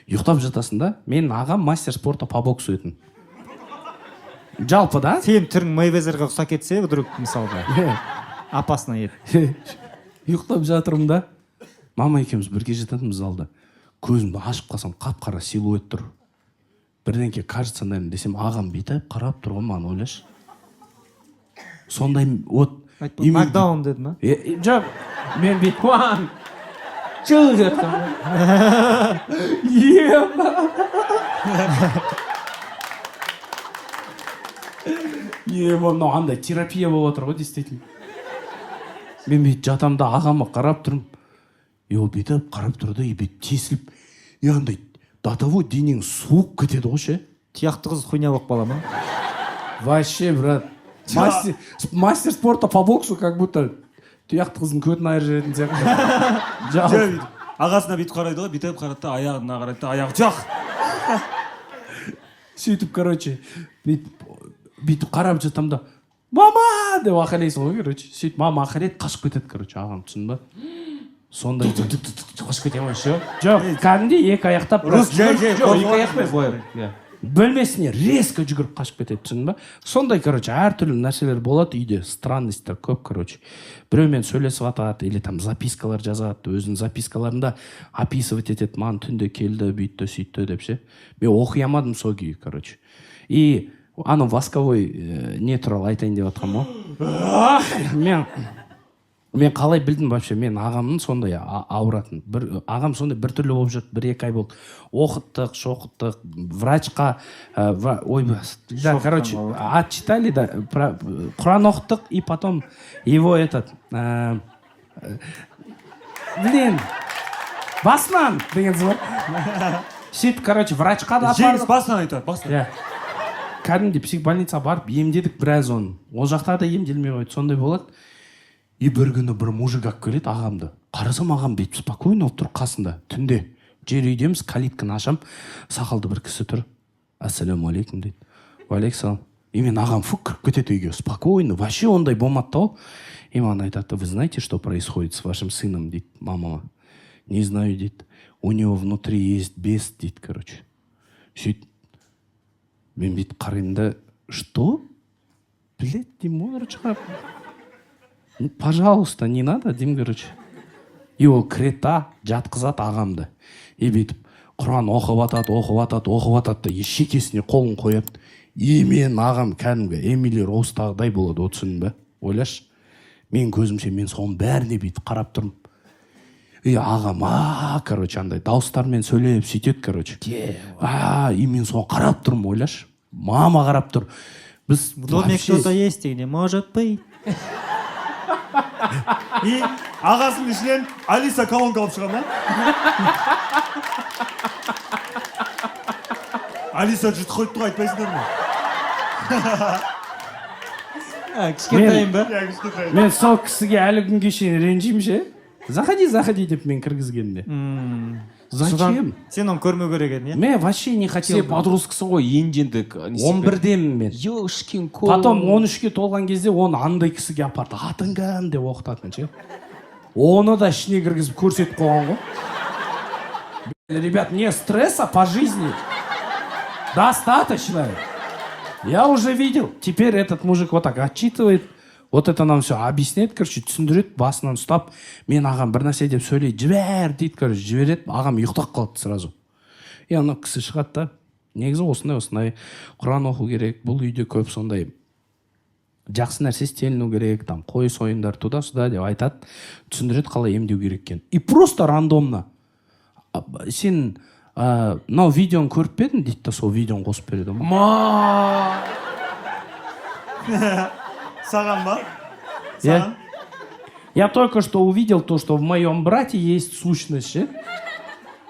ұйықтап жатасың да. Менің ағам мастер спорта по боксу етін. Жалпы да. Сенің түрің Мейвезерге ұқсап кетсе вдруг, мысалға, опасно еді. Ұйықтап жатырмын да, мама екеуміз бірге жататынбыз залда. Көзімді ашып қалсам, қап қара силуэт тұр. Бірдеңке, кажется, наверное десем, ағам бүйтіп қарап тұр ғой маған, ойлашы. Сондай вот. Нокдаун деді ма? Жоқ, мен бүйтіп One, two деп. Ема. Ема, мынау андай терапия болып жатыр ғой, действительно. Мен бүйтіп жатамын да, ағама қарап тұрмын. И ол бүйтіп қарап тұр да, и бүйтіп тесіліп, и андай до того денең суып кетеді ғой ше. Тұяқты қыз хуйня болып қала ма? Вообще, брат. Мастер спорта по боксу как будто тұяқты қыздың көтін айырып жіберетін сияқты. Жоқ, Жалпы. бүйтіп ағасына бүйтіп қарайды ғой, бүйтіп қарады да, аяғына қарайды да, аяғы жоқ. Сөйтіп, короче, бүйтіп қарап жатамын да, «Мама!» деп ақылайсың ғой, короче. Сөйтіп мама ақылайды, қашып кетеді, короче, ағам, түсіндің ба? Сондай. Қашып кете ма еще? Жоқ, кәдімгідей екі аяқтап. Рус жай жай. Жоқ, екі аяқпен былай, иә. Бөлмесіне резко жүгіріп қашып кетеді, түсіндің ба? Сондай, короче, әртүрлі нәрселер болады үйде, странностьтар көп, короче. Біреумен сөйлесіп жатады или там запискалар жазады, өзінің запискаларында описывать етеді: маған түнде келді, бүйтті, сөйтті деп ше. Мен оқи алмадым сол күйі, короче. И анау восковой не туралы айтайын деп жатқанмын ғой. Мен қалай білдім вообще мен ағамның сондай ауыратын? Бір ағам сондай біртүрлі болып жүрді, 1-2 ай болды. Оқыттық, шоқыттық врачқа, ой, да, короче, отчитали да, құран оқыттық, и потом его этот, блин, басынан деген ғой. Сөйтіп, короче, врачқа да Жеңіс апардық. Басынан айтады, басынан. Иә, кәдімгідей психбольницаға барып емдедік біраз оны. Ол жақта да емделмей қойды, сондай болады. И бір күні бір мужик алып келеді ағамды. Қарасам, ағам бүйтіп спокойно болып тұр қасында. Түнде жер үйдеміз, калитканы ашам, сақалды бір кісі тұр. «Ассалаумағалейкум», – дейді. «Уағалейкум». И мен ағам фук кіріп кетеді үйге спокойно, вообще ондай болмады да ол. И маған айтады: «Вы знаете, что происходит с вашим сыном?» – дейді мамама. «Не знаю», – дейді. «У него внутри есть бес», – дейді, короче. Сөйтіп мен бүйтіп қараймын да, «Что, блядь?» – деймін ғой, короче, қарап. «Ну, пожалуйста, не надо», – деймін, короче. И ол кіреді да, жатқызады ағамды. И бүйтіп құран оқып жатады, оқып жатады, оқып жатады да, и шекесіне қолын қояды. И мен ағам кәдімгі Эмили Роузтағыдай болады ғой, түсіндің ба? Ойлашы, мен көзімше, мен соның бәріне бүйтіп қарап тұрмын. И ағам, а, короче, андай дауыстармен сөйлеп сөйтеді, короче. А, и мен соған қарап тұрмын, ойлашы, мама қарап тұр. Біз В доме вообще- кто-то есть и не может быть. И ағасының ішінен Алиса колонка алып шыға ма? Алиса жұтып қойыпты ғой, айтпайсыңдар ма? Кішкентайым ба? Иә, кішкентай. Мен сол кісіге әлі күнге шейін ренжимін ше, «Заходи, заходи» деп мен кіргізгенде. Зачем? Сен оны көрмеу керек едің, иә? Мен вообще не хотел. Сен подростксың ғой енді енді. 11-демін мен. Ёшкин кот. Потом 13-ке толған кезде оны андай кісіге апарды, атың кім деп оқытатын ше. Оны да ішіне кіргізіп көрсетіп қойған ғой. Ребят, мне стресса по жизни достаточно, я уже видел. Теперь этот мужик вот так отчитывает, вот это нам все объясняет, короче, түсіндіреді. Басынан ұстап, мен ағам бір нәрсе деп сөйлейді, «Жібер», – дейді, короче, жібереді. Ағам ұйықтап қалады сразу. И ана кісі шығады да, негізі осындай осындай құран оқу керек, бұл үйде көп сондай жақсы нәрсе істеліну керек, там қой сойыңдар, туда сюда деп айтады, түсіндіреді қалай емдеу керек екенін. И просто рандомно: «А, сен мынау видеоны көріп пе едің?» – дейді да, сол видеоны қосып береді ғой. Ма. Саған ба? Иә. Саған? Я только что увидел то, что в моем брате есть сущность ше.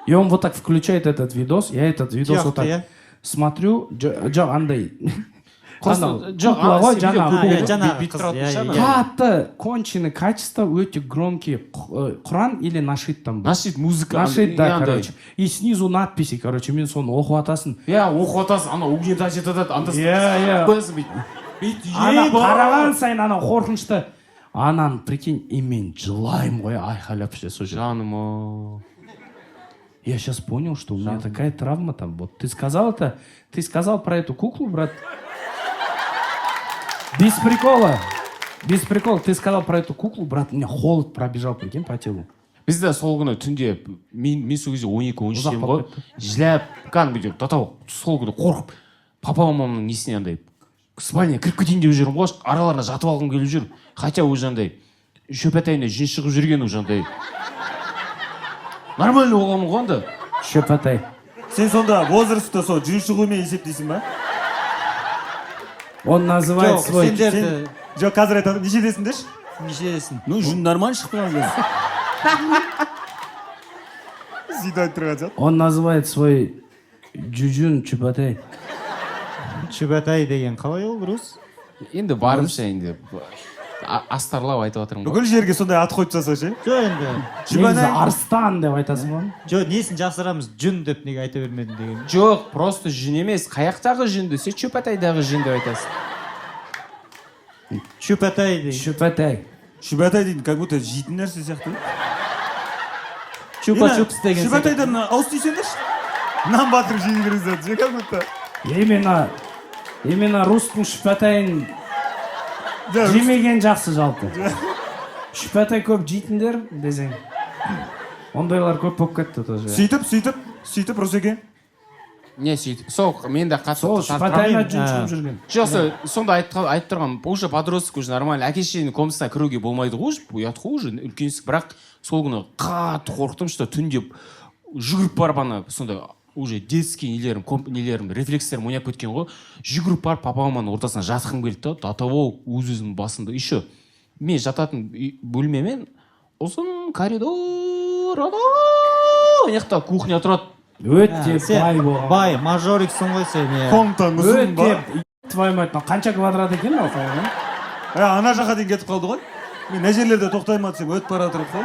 И он вот так включает этот видос, я этот видос вот так Тұяқты, иә? смотрю. Жоқ, андай Просто анау жоқ, кукла ғой, сен жаңағы видео А, иә, кукла. жаңағы Бүйтіп қыз, тұратын иә, ше ана. иә. Қатты конченый качество, өте громкий құран или нашид там был. Нашид музыка. Нашид, да, андай. короче. И снизу надписи, короче, мен соны оқып жатасың. Иә, оқып жатасың, ана угнетать етіп жатады анда. Иә, иә. Қоясың бүйтіп бүйтіп. Ана Еба! қараған сайын ана қорқынышты. Ананы, прикинь, и мен жылаймын ғой айқайлап ше сол жерде. Жаным ау. Я сейчас понял, что у меня такая травма там. Вот ты сказал это, ты сказал про эту куклу, брат. Без прикола. Без прикола. Ты сказал про эту куклу, брат, у меня холод пробежал, прикинь, по телу. Бізде сол күні түнде мен сол кезде 12, 13 Ұзақ едім ғой, болып жылап, кәдімгідей до того сол күні қорқып, папа мамамның несіне, андай спальняға кіріп кетейін деп жүрмін ғой, араларына жатып алғым келіп жүр, хотя уже андай шөпәтайына жүн шығып жүрген, уже андай нормально болғанмын ғой анда. Шөпәтай. Сен сонда возрастты сол жүн шығумен есептейсің ба? Он называет Жоқ, свой. сендерді Сен, жоқ, қазір айтады, нешедесің деші? Нешедесің? Ну, жүн нормально шығып тұрған қазір, сөйтіп айтып тұрған сияқты. Он называет свой жүн чүпәтай. Чүбәтай деген қалай ол, Рус? Енді барымша, енді астарлап айтып жатырмын ғой. Бүкіл жерге сондай ат қойып тастаса ше. Жоқ, енді. Негізі арыстан деп айтасың ғой. Жоқ, несін жасырамыз, жүн деп неге айта бермедің деген. Жоқ, просто жүн емес, қаяқтағы жүн десе, чөпәтайдағы жүн деп айтасың. Чүпәтай деген. Шүпәтай. Шүбәтай дейтін как будто жейтін нәрсе сияқты. Чупа чупс деген сияқты. Шүбәтайдан ауыз тисеңдерші, нан батырып жей берген сияқты ше, как будто. Именно рустың шүпәтайын Жоқ, жемеген жақсы жалпы. Шүпәтай көп жейтіндер десең. Ондайлар көп болып кетті тоже. Сөйтіп, Русеке. Не, сөйтіп сол мен де қатты Сол шүпәтайына жүн А. шығып жүрген. Жоқ, сонда айтып тұрған, уже подросток, уже нормально, әке шешенің комнатасына кіруге болмайды ғой уже, ұят қой уже, үлкенсің. Бірақ сол күні қатты қорықтым, что түнде жүгіріп барып, ана сондай уже детский нелерім, нелерім, рефлекстерім ойнап кеткен ғой, жүгіріп барып папа маманың ортасына жатқым келді да, до того өз өзімнің басымда. Еще мен жататын бөлмемен ұзын коридор, анау ана жақта кухня тұрады. Өте Сен бай болған. Бай мажориксің ғой сен, иә. Комнатаң ұзын ба? Өте, твою мать, мынау қанша квадрат екен мынау? Ә, ана жаққа дейін кетіп қалды ғой. Мен мына жерлерде тоқтай ма десем, өтіп бара жатыр ғой.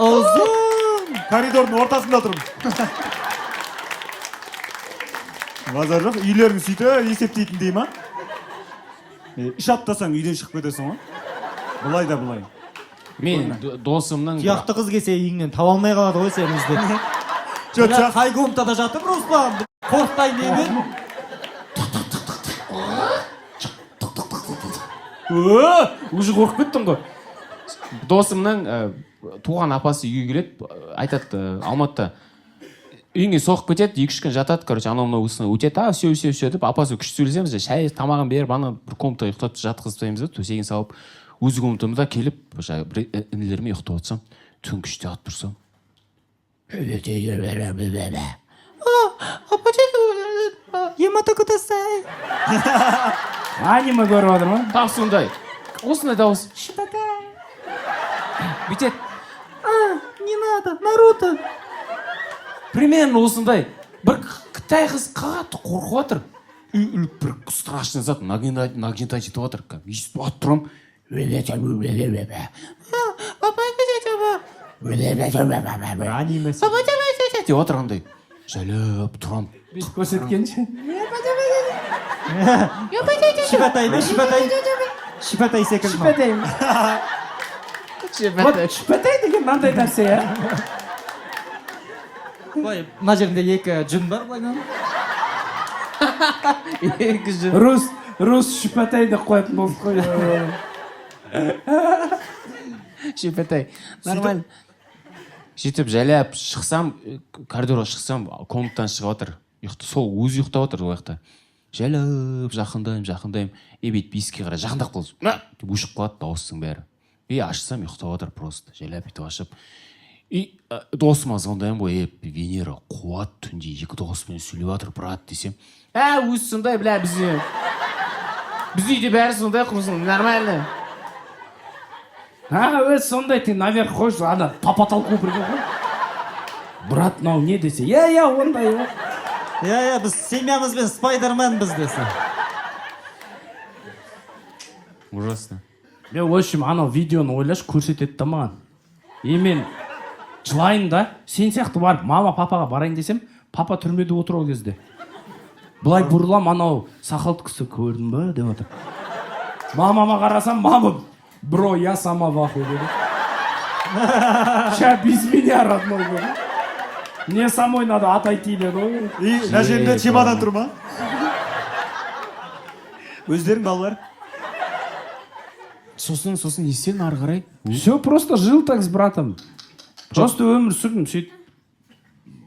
Ұзын. Коридордың ортасында тұрмын. Базар жоқ, үйлерің сөйтіп есептейтіндей ма? Үш аттасаң, үйден шығып кетесің ғой. Былай да былай. Мен досымның Тұяқты қыз келсе, үйіңнен таба алмай қалады ғой сені іздеп. Жоқ, Мына қай комнатада жатыр Руслан, қорқытайын немен? Ö, уже қорқып кеттім ғой. Досымның туған апасы үйге келеді, айтады, Алматыда үйіңе соғып кетеді, 2-3 күн жатады, короче, анау мынау осыны өтеді, а все, все, все деп, апасы күшті сөйлесеміз, шай тамағын беріп, ана бір комнатаға ұйықтатып жатқызып тастаймыз да, төсегін салып, өз комнатамда келіп, жаңағы бір інілеріме ұйықтап отырсам, түнгі 3-те атып тұрсам, Ямато кудасай. Аниме көріп жатыр ма? Тап сондай, осындай дауыс бүйтеді. Не надо, Наруто. Примерно осындай бір қытай қыз қатты қорқып жатыр. Бір страшный зат нагнетать етіп жатыр, кәдімгі естіп атып тұрамын. Аниме. Деп жатыр, андай жайлап тұрамын. Бүйтіп көрсеткенше. Шүбәтай ма, шүбәтай? Шүбәтай секілді ма? Шүпәтай. Вот шүпәтай деген мынандай нәрсе, иә. Былай мына жерінде екі жүн бар былайынан. Екі жүн. Рус шүпәтай деп қоятын болып қой. Шүпәтай нормально. Сөйтіп жайлап шықсам, коридорға шықсам, комнатадан шығып жатыр, ұйықты, сол өзі ұйықтап жатыр ол жақта. Жайлап жақындаймын, жақындаймын, и бүйтіп есікке қарай жақындап қалды, мә деп өшіп қалады дауыстың бәрі. И ашсам, ұйықтап жатыр просто. Жайлап бүйтіп ашып, и досыма звондаймын ғой: «Е, Венера қуат түнде екі дауыспен сөйлеп жатыр, брат», — десем, «Ә, өзі сондай, бля, біз үйде бәрі сондай құрсын, нормально». А, өзі сондай, ты наверх қойшы, ана по потолку бірге ғой. Брат, мынау не десе, иә, иә, ондай ғой. Иә, біз семьямызбен спайдерменбіз десе. Ужасно. Мен, в общем, анау видеоны ойлашы, көрсетеді да маған. И мен жылайын да, сен сияқты барып мама папаға барайын десем, папа түрмеде отыр ол кезде. Былай бұрылам, анау сақалды кісі «Көрдің ба?» деп отыр. Мамама қарасам, мама: «Бро, я сама в ахуе», — деді. «Ща без меня, родной, — деді. — Мне самой надо отойти», — деді ғой. И мына жерінде чемодан тұр ма? Өздерің, балалар. Сосын не істедің ары қарай? Все, просто жил так с братом, просто өмір сүрдім сөйтіп.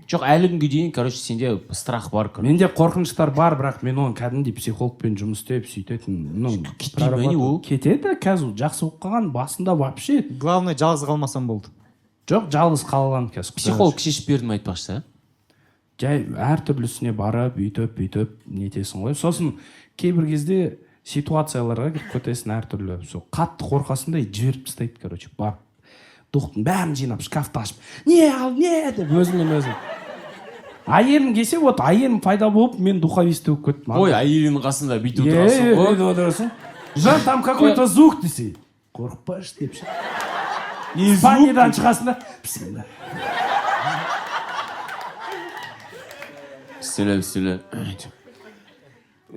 Жоқ, әлі күнге дейін, короче, сенде страх бар, короче. Менде қорқыныштар бар, бірақ мен оны кәдімгідей психологпен жұмыс істеп сөйтетін, ну. Кетпей ме не ол? Кетеді қазір, жақсы болып қалған. Басында вообще. Главное, жалғыз қалмасам болды. Жоқ, жалғыз қалған қазір, Құдайға. Психолог шешіп берді ме, айтпақшы, да? Жай әртүрлісіне барып, үйтіп бүйтіп нетесің ғой. Сосын кейбір кезде ситуацияларға кіріп кетесің әртүрлі, сол қатты қорқасың да, и жіберіп тастайды, короче. Барып духтың бәрін жинап, шкафты ашып, не ал, не деп өзіммен өзім. Әйелім келсе, вот әйелім пайда болып, мен духовистый болып кеттім. Ой, әйеліңнің қасында бүйтіп Е, отырасың ғой. Бүйтіп отырасың. «Жан, там какой то звук» десе, «Қорықпашы» деп ше. Спальныйдан шығасың да, бісміллә. Бісміллә, бісміллә.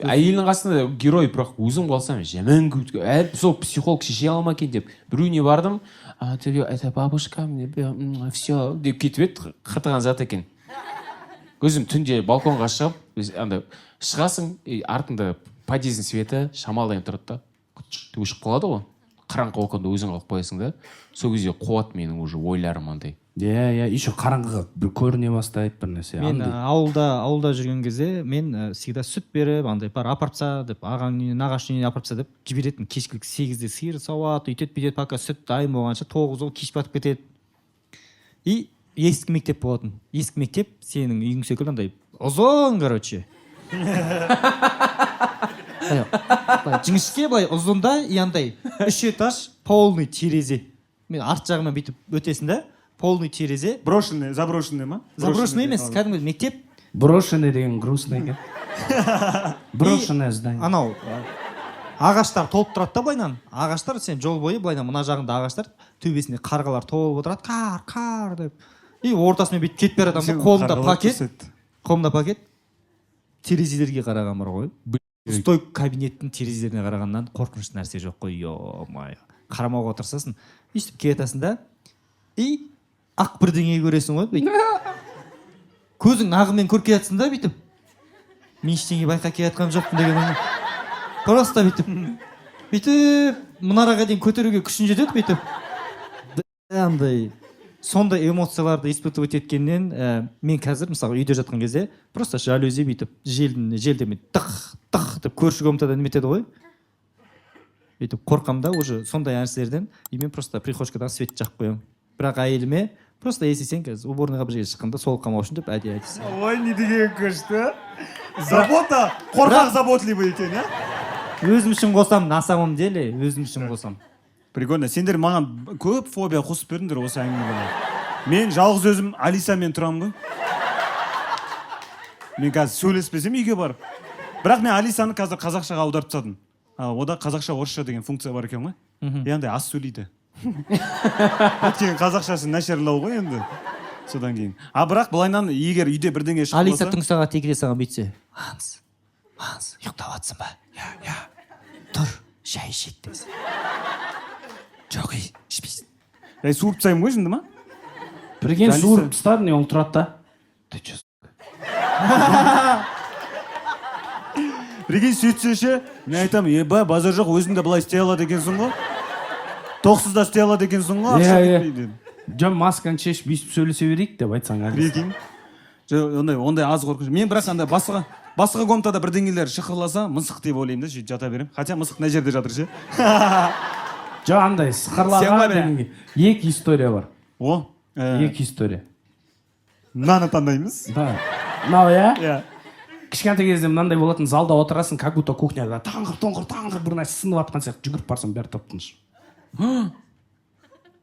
Әйелінің қасында герой, бірақ өзім қалсам, жаман әлі сол психолог шеше ала ма екен деп біреуіне бардым. «А, тебе это бабушка мне все» деп кетіп еді, қыртыған зат екен. Өзім түнде балконға шығып, андай шығасың, и артында подъездің светі шамалдайын тұрады да, деп өшіп қалады ғой. Қараңғы балконда өзің қалып қоясың да, сол кезде қуады менің уже ойларым андай. Иә, еще қараңғыға бір көріне бастайды бір нәрсе. Мен Андай. Ауылда жүрген кезде мен всегда сүт беріп, андай бар, апарып таста деп, ағаңның үйіне, нағашы үйіне апарып таста деп жіберетін. Кешкілік 8-де сиыр сауады, өйтеді, бүйтеді, пока сүт дайын болғанша 9 ол кеш батып кетеді. И ескі мектеп болатын. Ескі мектеп сенің үйің секілді андай ұзын, короче, былай жіңішке, былай ұзын да, и андай үш этаж, полный терезе. Мен арт жағымен бүйтіп өтесің да, полный терезе. Брошенный, заброшенный ма? Заброшенный емес, кәдімгі мектеп. Брошенный деген грустно екен. Брошенное здание. Анау ағаштар толып тұрады да, былайынан ағаштар, сен жол бойы былайынан мына жағында ағаштар, төбесінде қарғалар толып отырады, қар қар деп. И ортасымен бүйтіп кетіп бара жатамын да, қолымда пакет, қолымда пакет, терезелерге қараған бар ғой. Пустой кабинеттің терезелеріне қарағаннан қорқынышты нәрсе жоқ қой, е мое. Қарамауға тырысасың, өйстіп келе жатасың да, и ақ бірдеңе көресің ғой бүйтіп. Көзің ағымен көріп келе жатсың да, бүйтіп, мен ештеңе байқап келе жатқан жоқпын деген оймен. Просто бүйтіп бүйтіп мұнараға дейін көтеруге күшің жетеді бүйтіп. Андай сондай эмоцияларды испытывать еткеннен мен қазір, мысалы, үйде жатқан кезде просто жалюзи бүйтіп желдің желдемен тық тық деп көрші комнатадан неметеді ғой, бүйтіп қорқамын да уже сондай нәрселерден. И мен просто прихожкадан свет жағып қоямын. Бірақ әйеліме просто, если сен қазір уборныйға бір жерге шыққанда сол қалмау үшін деп әдейі айтасың. Ой, не деген күшті забота! Қорқақ заботливый екен, иә. Өзім үшін қосамын, на самом деле өзім үшін қосамын. Прикольно. Сендер маған көп фобия қосып бердіңдер осы әңгімеге. Мен жалғыз өзім Алисамен тұрамын ғой. Мен қазір сөйлеспесем үйге барып. Бірақ мен Алисаны қазір қазақшаға аударып тастадым. Ода қазақша, орысша деген функция бар екен ғой. И андай аз сөйлейді, өйткені қазақшасы нашарлау ғой енді содан кейін. А бірақ былайынан, егер үйде бірдеңе шығып Алиса қалса түнгі сағат 2-де саған бүйтсе: «Ханс, Ханс, ұйықтап жатсың ба? Иә, иә, тұр, шай ішейік», — десе. «Жоқ, ей, ішпейсің». Ей, суырып тастаймын ғой, жынды ма? Прикинь, Алиса. Суырып тастадың, и ол тұрады да: «Ты че?» Прикинь, сөйтсе ше, мен айтамын: «Еба, базар жоқ, өзің де былай істей алады екенсің ғой, тоқсыз да істей алады екенсің ғой, ақша Иә. кетпейді». Жоқ, масканы шешіп, бүйтіп сөйлесе берейік деп айтсаң, Алиса. Прикинь. Жоқ, ондай аз қорқыныш мен. Бірақ андай басқа комнатада бірдеңелер шықырласа, мысық деп ойлаймын да, сөйтіп жата беремін. Хотя мысық мына жерде жатыр ше. Жоқ, андай Сен сықырлаған ғой, бля. дегенге екі история бар. О, Екі история. Мынаны таңдаймыз. Да, мынау, иә. Иә. Кішкентай кезде мынандай болатын: залда отырасың, как будто кухняда таңғыр тоңғыр таңғыр бір нәрсе сынып жатқан сияқты. Жүгіріп барсам, бәрі тып тыныш.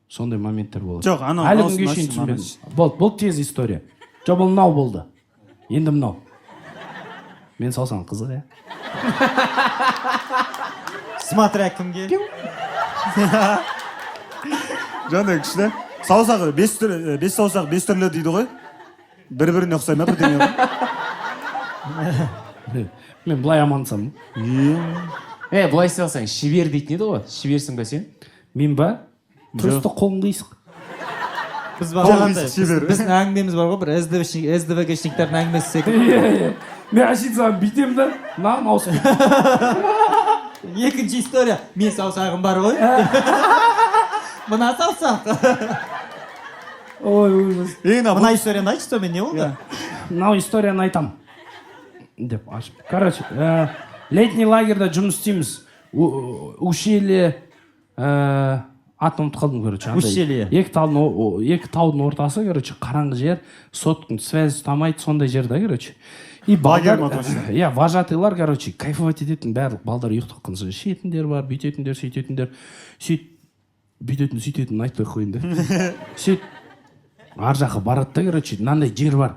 Сондай моменттер болады. Жоқ, анау Әлі мынаусын күнге шейін ашшы, мынаны. түсінбедім. Болды, бұл тез история. Жоқ, бұл мынау болды. Енді мынау мен салсам қызық, иә. Смотря кімге. Жаңағыдай күшті. Саусағы бес түрлі, бес саусақ бес түрлі дейді ғой, бір біріне ұқсай ма, бірдеңе ғой. Мен былай амансам. Е, былай істей алсаң, шебер дейтін еді ғой. Шеберсің ба сен? Мен ба? Просто қолым қисық. Біз Қол бағанағыдай қисық шебер. Біздің әңгімеміз бар ғой, бір СДВГшниктердің әңгімесі секілді. Иә, мен әшейін саған бүйтемін да, мынаған ауысып. Екінші история: мен саусағым бар ғой, мына саусақ. Ой, ужас. Ей, мына Мына историяны айтшы, сонымен не болды? Мынау историяны айтам деп ашып, короче, летний лагерьда жұмыс істейміз. Ущелье, атын ұмытып қалдым, короче, андай Ущелье. Екі таудың ортасы, короче, қараңғы жер, сотканың связь ұстамайды, сондай жер да, короче. И Лагерь балдар ма точно? Иә, вожатыйлар, короче, кайфовать ететін. Барлық балдар ұйықтап қалған соң ішетіндер бар, бүйтетіндер, сөйтетіндер. Сөйтіп, бүйтетін, сөйтетінін айтпай ақ қояйын да. Сөйтіп ар жаққа барады да, короче, мынандай жер бар,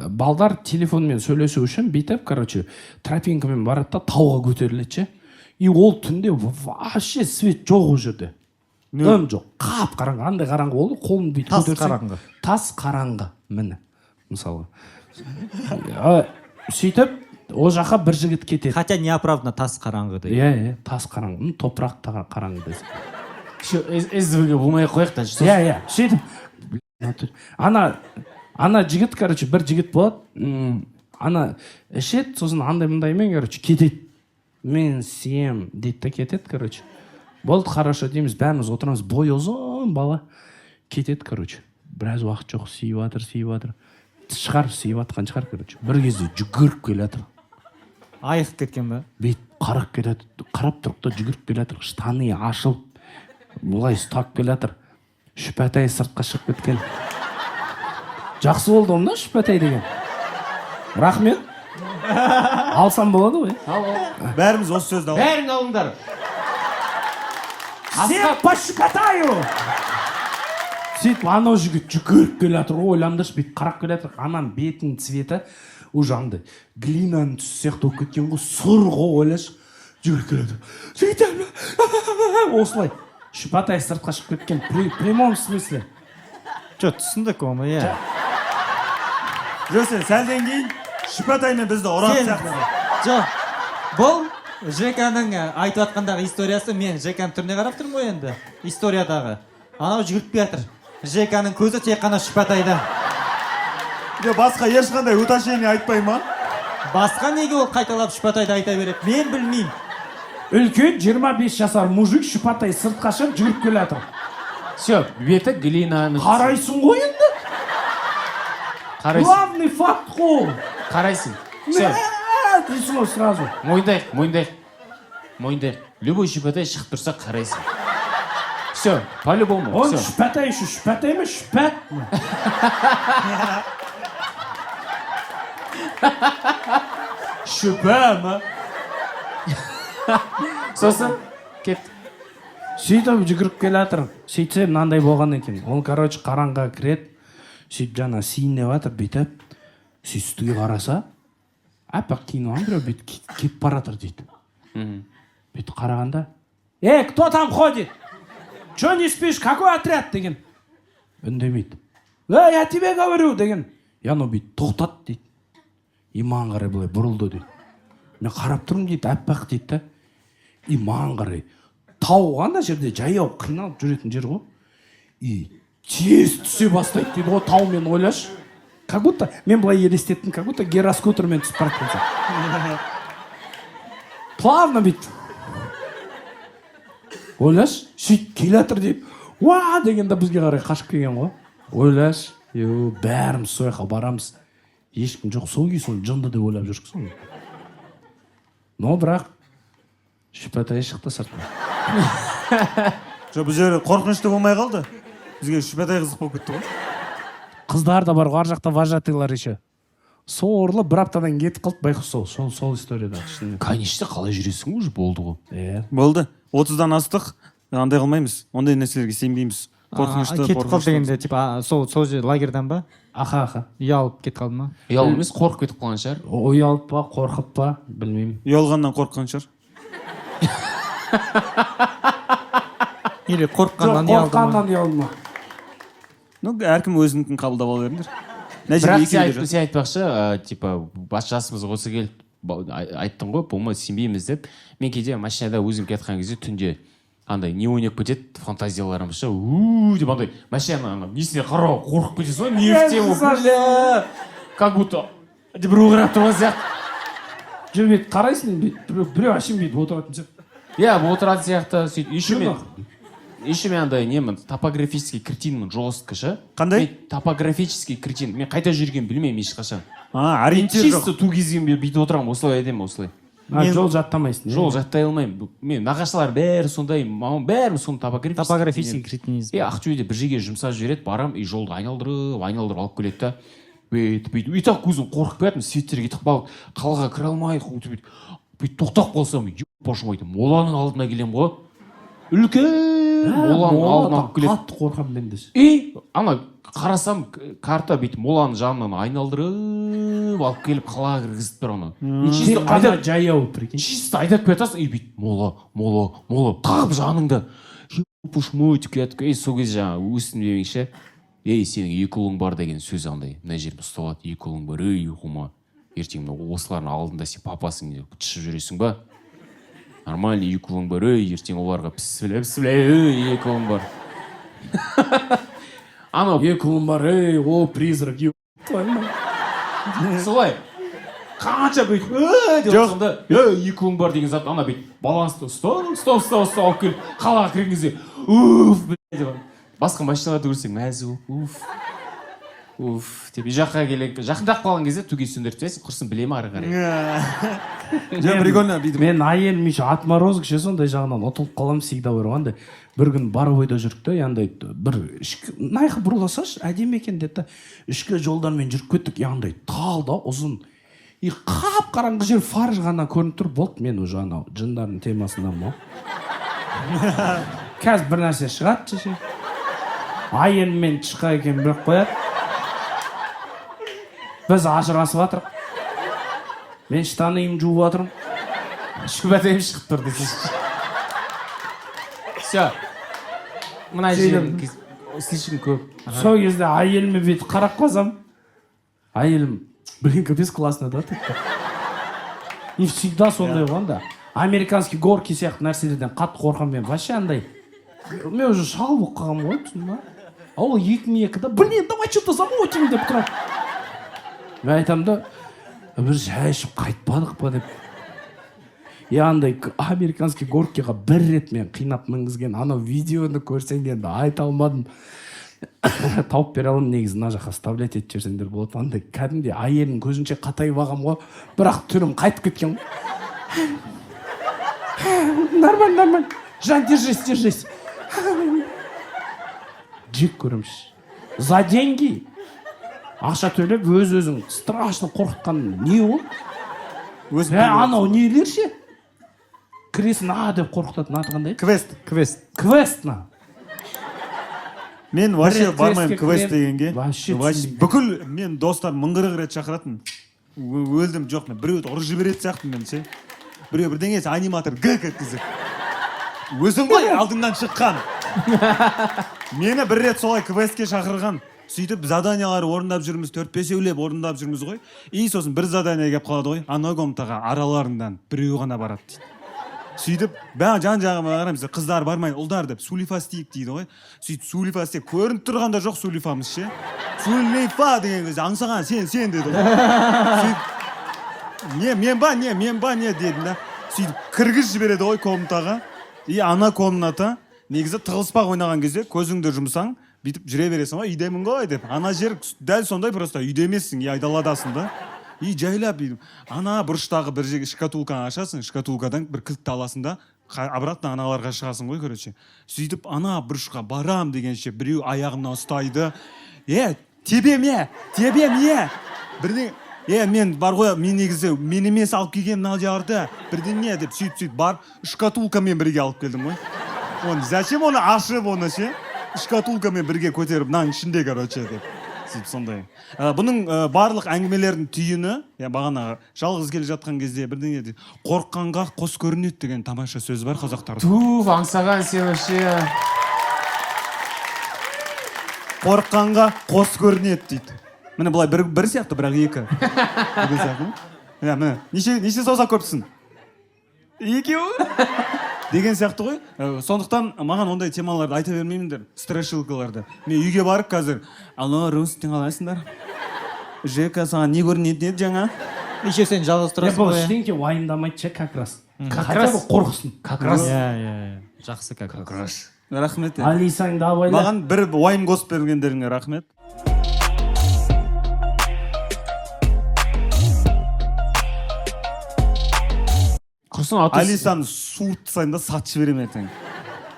балдар телефонмен сөйлесу үшін бүйтіп, короче, тропинкамен барады да, тауға көтеріледі ше. И ол түнде вообще свет жоқ ол жерде, дым жоқ, қап қараңғы, андай қараңғы болды, қолыңды бүйтіп Тас көтерсең, қараңғы. Тас қараңғы. Міне, мысалға, сөйтіп ол жаққа бір жігіт кетеді. Хотя неоправданно тас қараңғы деген. Иә, тас қараңғы. Топырақ та қараңғы десең. Еще СВГ болмай ақ қояйық даже. Иә, сөйтіп ана жігіт, короче, бір жігіт болады, ана ішеді, сосын андай мындаймен, короче, кетеді. «Мен сием», – дейді да кетеді, короче. «Болды, хорошо», – дейміз, бәріміз отырамыз. Бойы ұзын бала кетеді, короче. Біраз уақыт жоқ, сиіп жатыр, сиіп жатыр шығар, сиіп жатқан шығар. Короче, бір кезде жүгіріп келе жатыр. Айығып кеткен ба? Бүйтіп қарап келе жатыр, қарап тұрып та жүгіріп келе жатыр, штаны ашылып, былай ұстап келе жатыр, шүпәтай сыртқа шығып кеткен. Жақсы болды ғой мына шүпәтай деген, рахмет, алсам болады ғой? Бәріміз осы сөзді алдық. Бәрін алыңдар. Всем по шүпәтаю. Сөйтіп анау жігіт жүгіріп келе жатыр ғой, ойлаңдаршы, бүйтіп қарап келе жатыр. Ананың бетінің цветі уже андай глинаның түсі сияқты болып кеткен ғой, сұр ғой, ойлашы. Жүгіріп келе жатыр, сөйтіп осылай, шүпәтай сыртқа шығып кеткен при прямом смысле. Жоқ, түсіндік оны, иә. Жоқ, сен сәлден кейін шүпәтаймен бізді ұратын Сен сияқты. Жоқ, бұл Жеканың айтып жатқандағы историясы. Мен Жеканың түріне қарап тұрмын ғой енді. Историядағы анау жүгіріп келе жатыр, Жеканың көзі тек қана шүпәтайда. Жоқ, басқа ешқандай уточнение айтпай ма? Басқа неге ол қайталап шүпәтайды айта береді, мен білмеймін. Үлкен 25 жасар мужик, шүпәтай сыртқа шығып жүгіріп келе жатыр. Все, беті глинаның. Қарайсың ғой енді. Қарайсың. Главный факт қой ол. Қарайсың, все. Мә, дейсің ғой сразу. Мойындайық, мойындайық, мойындайық, любой шүпәтай шығып тұрса, қарайсың, все, по любому. Он Все. Шүпәтай еще шүпәтай емес, шүпәт. Шүпә ма? Сосын кет. Сөйтіп жүгіріп келе жатыр. Сөйтсе, мынандай болған екен ол, короче, қараңғыға кіреді. Сөйтіп жаңа сиін деп жатыр бүйтіп. Сөйтіп үстіге қараса, аппақ киініп алған біреу бүйтіп кетіп бара жатыр дейді. Бүйтіп қарағанда: «Эй, кто там ходит? Че не спишь? Какой отряд?» – деген. Үндемейді. «Эй, я тебе говорю», – деген. И анау бүйтіп тоқтады дейді и маған қарай былай бұрылды дейді. «Мен қарап тұрмын, – дейді, – аппақ», – дейді да. И маған қарай, тау ғой, ана жерде жаяу қиналып жүретін жер ғой, и тез түсе бастайды дейді ғой таумен. Ойлашы, как будто мен былай елестеттім, как будто гироскутермен түсіп бара жатқан сияқты, плавно бүйтіп, ойлашы. Сөйтіп келе жатыр дейді. «Уа!» дегенде бізге қарай қашып келген ғой, ойлашы. Ю, бәріміз сол жаққа барамыз, ешкім жоқ. Сол күйі соны жынды деп ойлап жүрдік соны. Но бірақ шүпәтай шықты сыртына. Жоқ, бұл жері қорқынышты болмай қалды, бізге шүпәтай қызық болып кетті ғой. Қыздар да бар ғой ар жақта, вожатыйлар еще. Сорлы бір аптадан кетіп қалды байқұс сол историяда шынымен. Конечно, қалай жүресің, уже болды ғой. Иә. Болды, 30-дан астық, андай қылмаймыз, ондай нәрселерге сенбейміз, қорқынышты. Кетіп қалды Қорқынышты. дегенде, типа, сол жер лагерьдан ба? Аха. Ұялып кетіп қалды ма? Ұялып емес, қорқып кетіп қалған шығар. Ұялып па, қорқып па, білмеймін. Ұялғаннан қорыққан шығар. Или Жоқ, қорыққаннан ұялды ма? қорыққаннан ұялды ма? Ну, әркім өзінікін қабылдап ала беріңдер. Мына жерде Бірақ сен, екеуі де сен айтпақшы, типа бас жасымыз осы келіп, айттың ғой, болмайды, сенбейміз деп. Мен кейде машинада өзім келе жатқан кезде түнде андай не ойнап кетеді, фантазияларым ше, у деп андай машинаның ана несіне қарауға қорқып кетесің ғой, не в тему, бля, как будто деп біреу қарап тұрған сияқты. Жоқ, бүйтіп қарайсың, бүйтіп біреу әшейін бүйтіп отыратын сияқты. Иә, отыратын сияқты сөйтіп. Еще мен Жоқ. еще мен андай немін, топографический кретинмін жестко ше. Қандай? Мен топографический кретин, мен қайда жүргенімді білмеймін ешқашан. А, Мен ориентир жоқ. чисто ту кезден бері бүйтіп отырамын, осылай айтамын, осылай. А, жол жаттамайсың, иә? Жол жаттай алмаймын. Мен нағашылар бәрі сондай, мамам бәрі соны топографический Топографический кретинизм. Е, Ақтөбеде бір жерге жұмсап жібереді, барам и жолды айналдырып айналдырып алып келеді да, бүйтіп бүйтіп. И так өзім қорқып келатырмын, светтер кетіп қалып, қалаға кіре алмай, бүйтіп бүйтіп тоқтап қалсам, ебашым айтамын, моланың алдына келемін ғой, үлкен моланың алдына алып келеді. Қатты қорқамын мен де. И ана қарасам, карта бүйтіп моланың жанынан айналдырып алып келіп, қалаға кіргізіп тұр ана. И чисто Тек қана айдап жаяу, прикинь. Чисто айдап келе жатасың и бүйтіп мола, мола, мола тағып жаныңда, ебуш мать, келе жатыр. Ей, сол кезде жаңағы өстім демекші, ей, сенің екі ұлың бар деген сөз андай мына жерім ұстап алады. Екі ұлың бар, ей, ұйқыма, ертең мына осылардың алдында сен папасың деп тышып жүресің ба? Нормально, екі ұлың бар, ей, ертең оларға пісіле пісіле, ей, екі ұлың бар анау. Екі ұлым бар, ей, о, призрак, еб твою мать. Солай қанша бүйтіп «Ей» деп Жоқ. отырсам да, ей, екі ұлың бар деген зат ана бүйтіп балансты ұстап ұстап ұстап ұстап алып келіп, қалаға кірген кезде уф, бля деп, басқа машиналарды көрсең, мәз болып, уф, уф деп, үй жаққа келе жақындап қалған кезде түгел сөндіріп тастайсың, құрсын, біле ме ары қарай. Жоқ, прикольно бүйтіп. Мен әйелім еще отморозок ше, сондай жағынан ұтылып қаламын всегда бар ғой. Андай бір күн Боровойда жүрдік та, андай бір ішкі мына жаққа бұрыла салшы, әдемі екен деді да, ішкі жолдармен жүріп кеттік. И андай тал да ұзын и қап қараңғы жер, фар ғана көрініп тұр. Болды, мен уже анау жындардың темасындамын ғой, қазір бір нәрсе шығады ше, әйеліммен тышқақ екенін біліп қояды, біз ажырасып жатырық, мен штанымды жуып жатырмын. Ішкі бәтем шығып тұр десеңші. Все, мына Сөйлем. жер слишком көп. Сол кезде әйеліме бүйтіп қарап қалсам, әйелім: «Блин, капец классно да», — дейді. И всегда сондай ғой. Анда американский горки сияқты нәрселерден қатты қорқамын мен вообще. Андай мен уже шал болып қалғанмын ғой, түсіндің ба? А ол 2002-де: «Блин, давай что то замутим», — деп тұрады. Мен айтамын да: «Бір шай ішіп қайтпадық па?» — деп. И андай американский горкиға бір рет мен қинап мінгізген, анау видеоны көрсең, енді айта алмадым, тауып бере аламын негізі, мына жаққа вставлять етіп жіберсеңдер болады. Андай кәдімгідей әйелімнің көзінше қатайып алғанмын ғой, бірақ түрім қайтып кеткен ғой. «Нормально, нормально, Жан, держись, держись». Жек көремін ше. За деньги, ақша төлеп, өз өзің страшно қорқытқан не ол? Өзім. Ә, анау нелер ше, кіресің, а деп қорқытатын, аты қандай еді? Квест. Квест. Квест на. Мен вообще Рет бармаймын квестке квест кіремін. дегенге. Вообще Вообще түсінбеймін. Бүкіл мен достарым 1040 рет шақыратын. Өлдім, жоқ, мен біреуді ұрып жіберетін сияқтымын мен ше, біреу бірдеңе аниматор гк еткізіп, өзің ғой алдыңнан шыққан. Мені бір рет солай квестке шақырған. Сөйтіп заданиялар орындап жүрміз, төрт бесеулеп орындап жүрміз ғой. И сосын бір задание келіп қалады ғой, ана комнатаға араларыңдан біреу ғана барады дейді. Сөйтіп бәрі жан жағыма қараймыз, қыздар бармай, ұлдар деп сулифа істейік дейді ғой. Сөйтіп сулифа істеп, көрініп тұрған да жоқ сулифамыз ше. Сулифа деген кезде Аңсаған: «Сен, сен», — деді ғой. Сөйтіп: «Не, мен ба, не, мен ба, не?» — дедім да. Сөйтіп кіргізіп жібереді ғой комнатаға. И ана комната негізі тығылыспақ ойнаған кезде көзіңді жұмсаң, бүйтіп жүре бересің ғой, үйдемін ғой деп. Ана жер дәл сондай, просто үйде емессің и айдаладасың да. И жайлап бүйтіп ана бұрыштағы бір жерге шкатулканы ашасың, шкатулкадан бір кілтті аласың да, обратно аналарға шығасың ғой, короче. Сөйтіп ана бұрышқа барам дегенше, біреу аяғымнан ұстайды: «Е, тебем, е, тебем, е, бірдеңе, е, мен бар ғой, мен негізі мен емес алып келгенмін мына жерді, бірдеңе», — деп. Сөйтіп сөйтіп барып шкатулкамен бірге алып келдім ғой оны. Зачем оны ашып, оны ше, шкатулкамен бірге көтеріп, мынаның ішінде, короче, деп. Сөйтіп сондай. Бұның барлық әңгімелердің түйіні, иә, бағанағы жалғыз келе жатқан кезде бірдеңе де, «Қорыққанға қос көрінеді» деген тамаша сөз бар қазақтарда. Туф, Аңсаған, сен вообще. «Қорыққанға қос көрінеді» дейді. Міне, былай бір сияқты, бірақ екі деген сияқты ма? Иә, міне, неше саусақ көріпсің? Екеуі деген сияқты ғой. Сондықтан маған ондай темаларды айта бермейміндер, страшилкаларды. Мен үйге барып қазір: «Алло, Рус, сен қалайсыңдар? Жека, саған не көрінетін еді жаңа?» Еще сен жалғыз Е, тұрасың бұл ғой, иә? ештеңке уайымдамайды ше, как раз. Как Хотя раз. бы қорықсын. Как раз. Иә, иә, иә, жақсы, как раз. Рахмет. Алисаңды абайла. Маған бір уайым қосып бергендеріңе рахмет. Құрсын, аты. Алисаны суырып тастаймын да, сатып жіберемін ертең.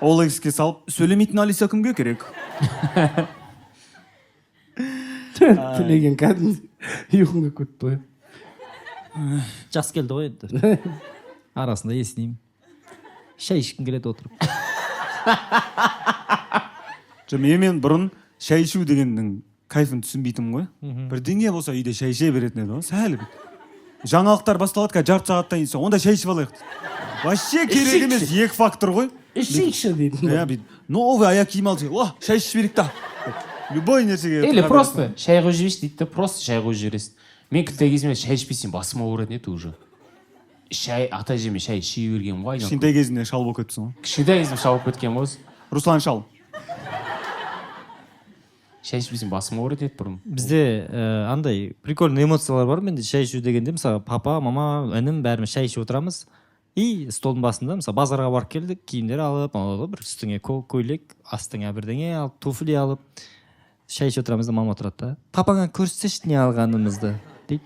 OLX-ке салып, сөйлемейтін Алиса кімге керек? Тілеген кәдімгі ұйқым келіп кетті ғой. Жас келді ғой енді, арасында есінеймін, шай ішкім келеді отырып. Жоқ, мен бұрын шай ішу дегеннің кайфын түсінбейтінмін ғой. Бірдеңе болса, үйде шай іше беретін еді ғой. Сәл жаңалықтар басталады қазір жарты сағаттан кейін, сонда шай ішіп алайық дейді. Вообще керек емес, екі фактор ғой. Ішейікші дейтін. Иә, бүйтіп новый аяқ киім алды, о, шай ішіп жіберейік та, любой нәрсеге. Или просто шай құйып жіберші дейді да, просто шай құйып жібересің. Мен кішкентай кезімде шай ішпесем, басым ауыратын еді уже. Шай, ата әжеме шай іше бергенмін ғой айналып. Кішкентай кезінде шал болып кетіпсің ғой. Кішкентай кезімде шал болып кеткен ғой. Руслан шал. Шай ішпесем, басым ауыратын еді бұрын. Бізде андай прикольный эмоциялар бар менде шай ішу дегенде. Мысалы, папа, мама, інім, бәріміз шай ішіп отырамыз и столдың басында, мысалы, базарға барып келдік, киімдер алып, анау бір үстіңе көйлек, астыңа бірдеңе алып, туфли алып, шай ішіп отырамыз да, мама отырады да: «Папаңа көрсетші не алғанымызды», — дейді.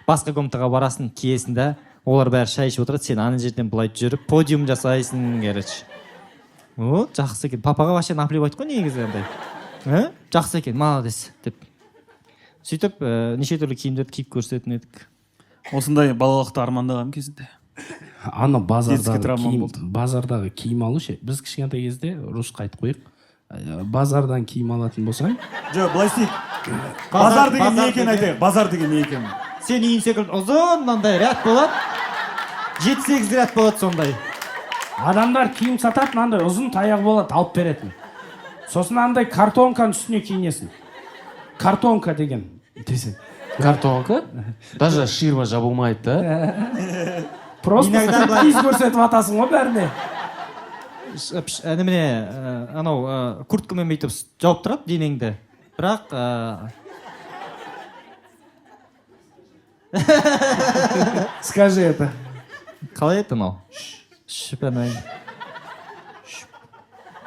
Басқа комнатаға барасың, киесің да, олар бәрі шай ішіп отырады, сен ана жерден былай жүріп подиум жасайсың, короче. Вот жақсы екен, папаға вообще наплевать қой негізі андай. Ә? Жақсы екен, молодец деп, сөйтіп неше түрлі киімдерді киіп көрсететін едік. Осындай балалықты армандағанмын кезінде. Ана Детский базардағы травма киім, болды. базардағы киім алу ше. Біз кішкентай кезде, Русқа айтып қояйық, базардан киім алатын болсаң, Жоқ, былай істейік, базар деген не Базар екенін деген- айтайық, базар деген не екенін. Сен үйің секілді ұзын мынандай ряд болады, жеті сегіз ряд болады сондай. Адамдар киім сататын, андай ұзын таяқ болады, алып беретін. Сосын андай картонканың үстіне киінесің. Картонка деген десе. Картонка даже ширма жабылмайды да. Просто Иногда былай- стриптиз көрсетіп атасың ғой бәріне. Немене, анау курткамен бүйтіп жауып тұрады денеңді, бірақ Скажи это. Қалай еді анау, шүпәнай,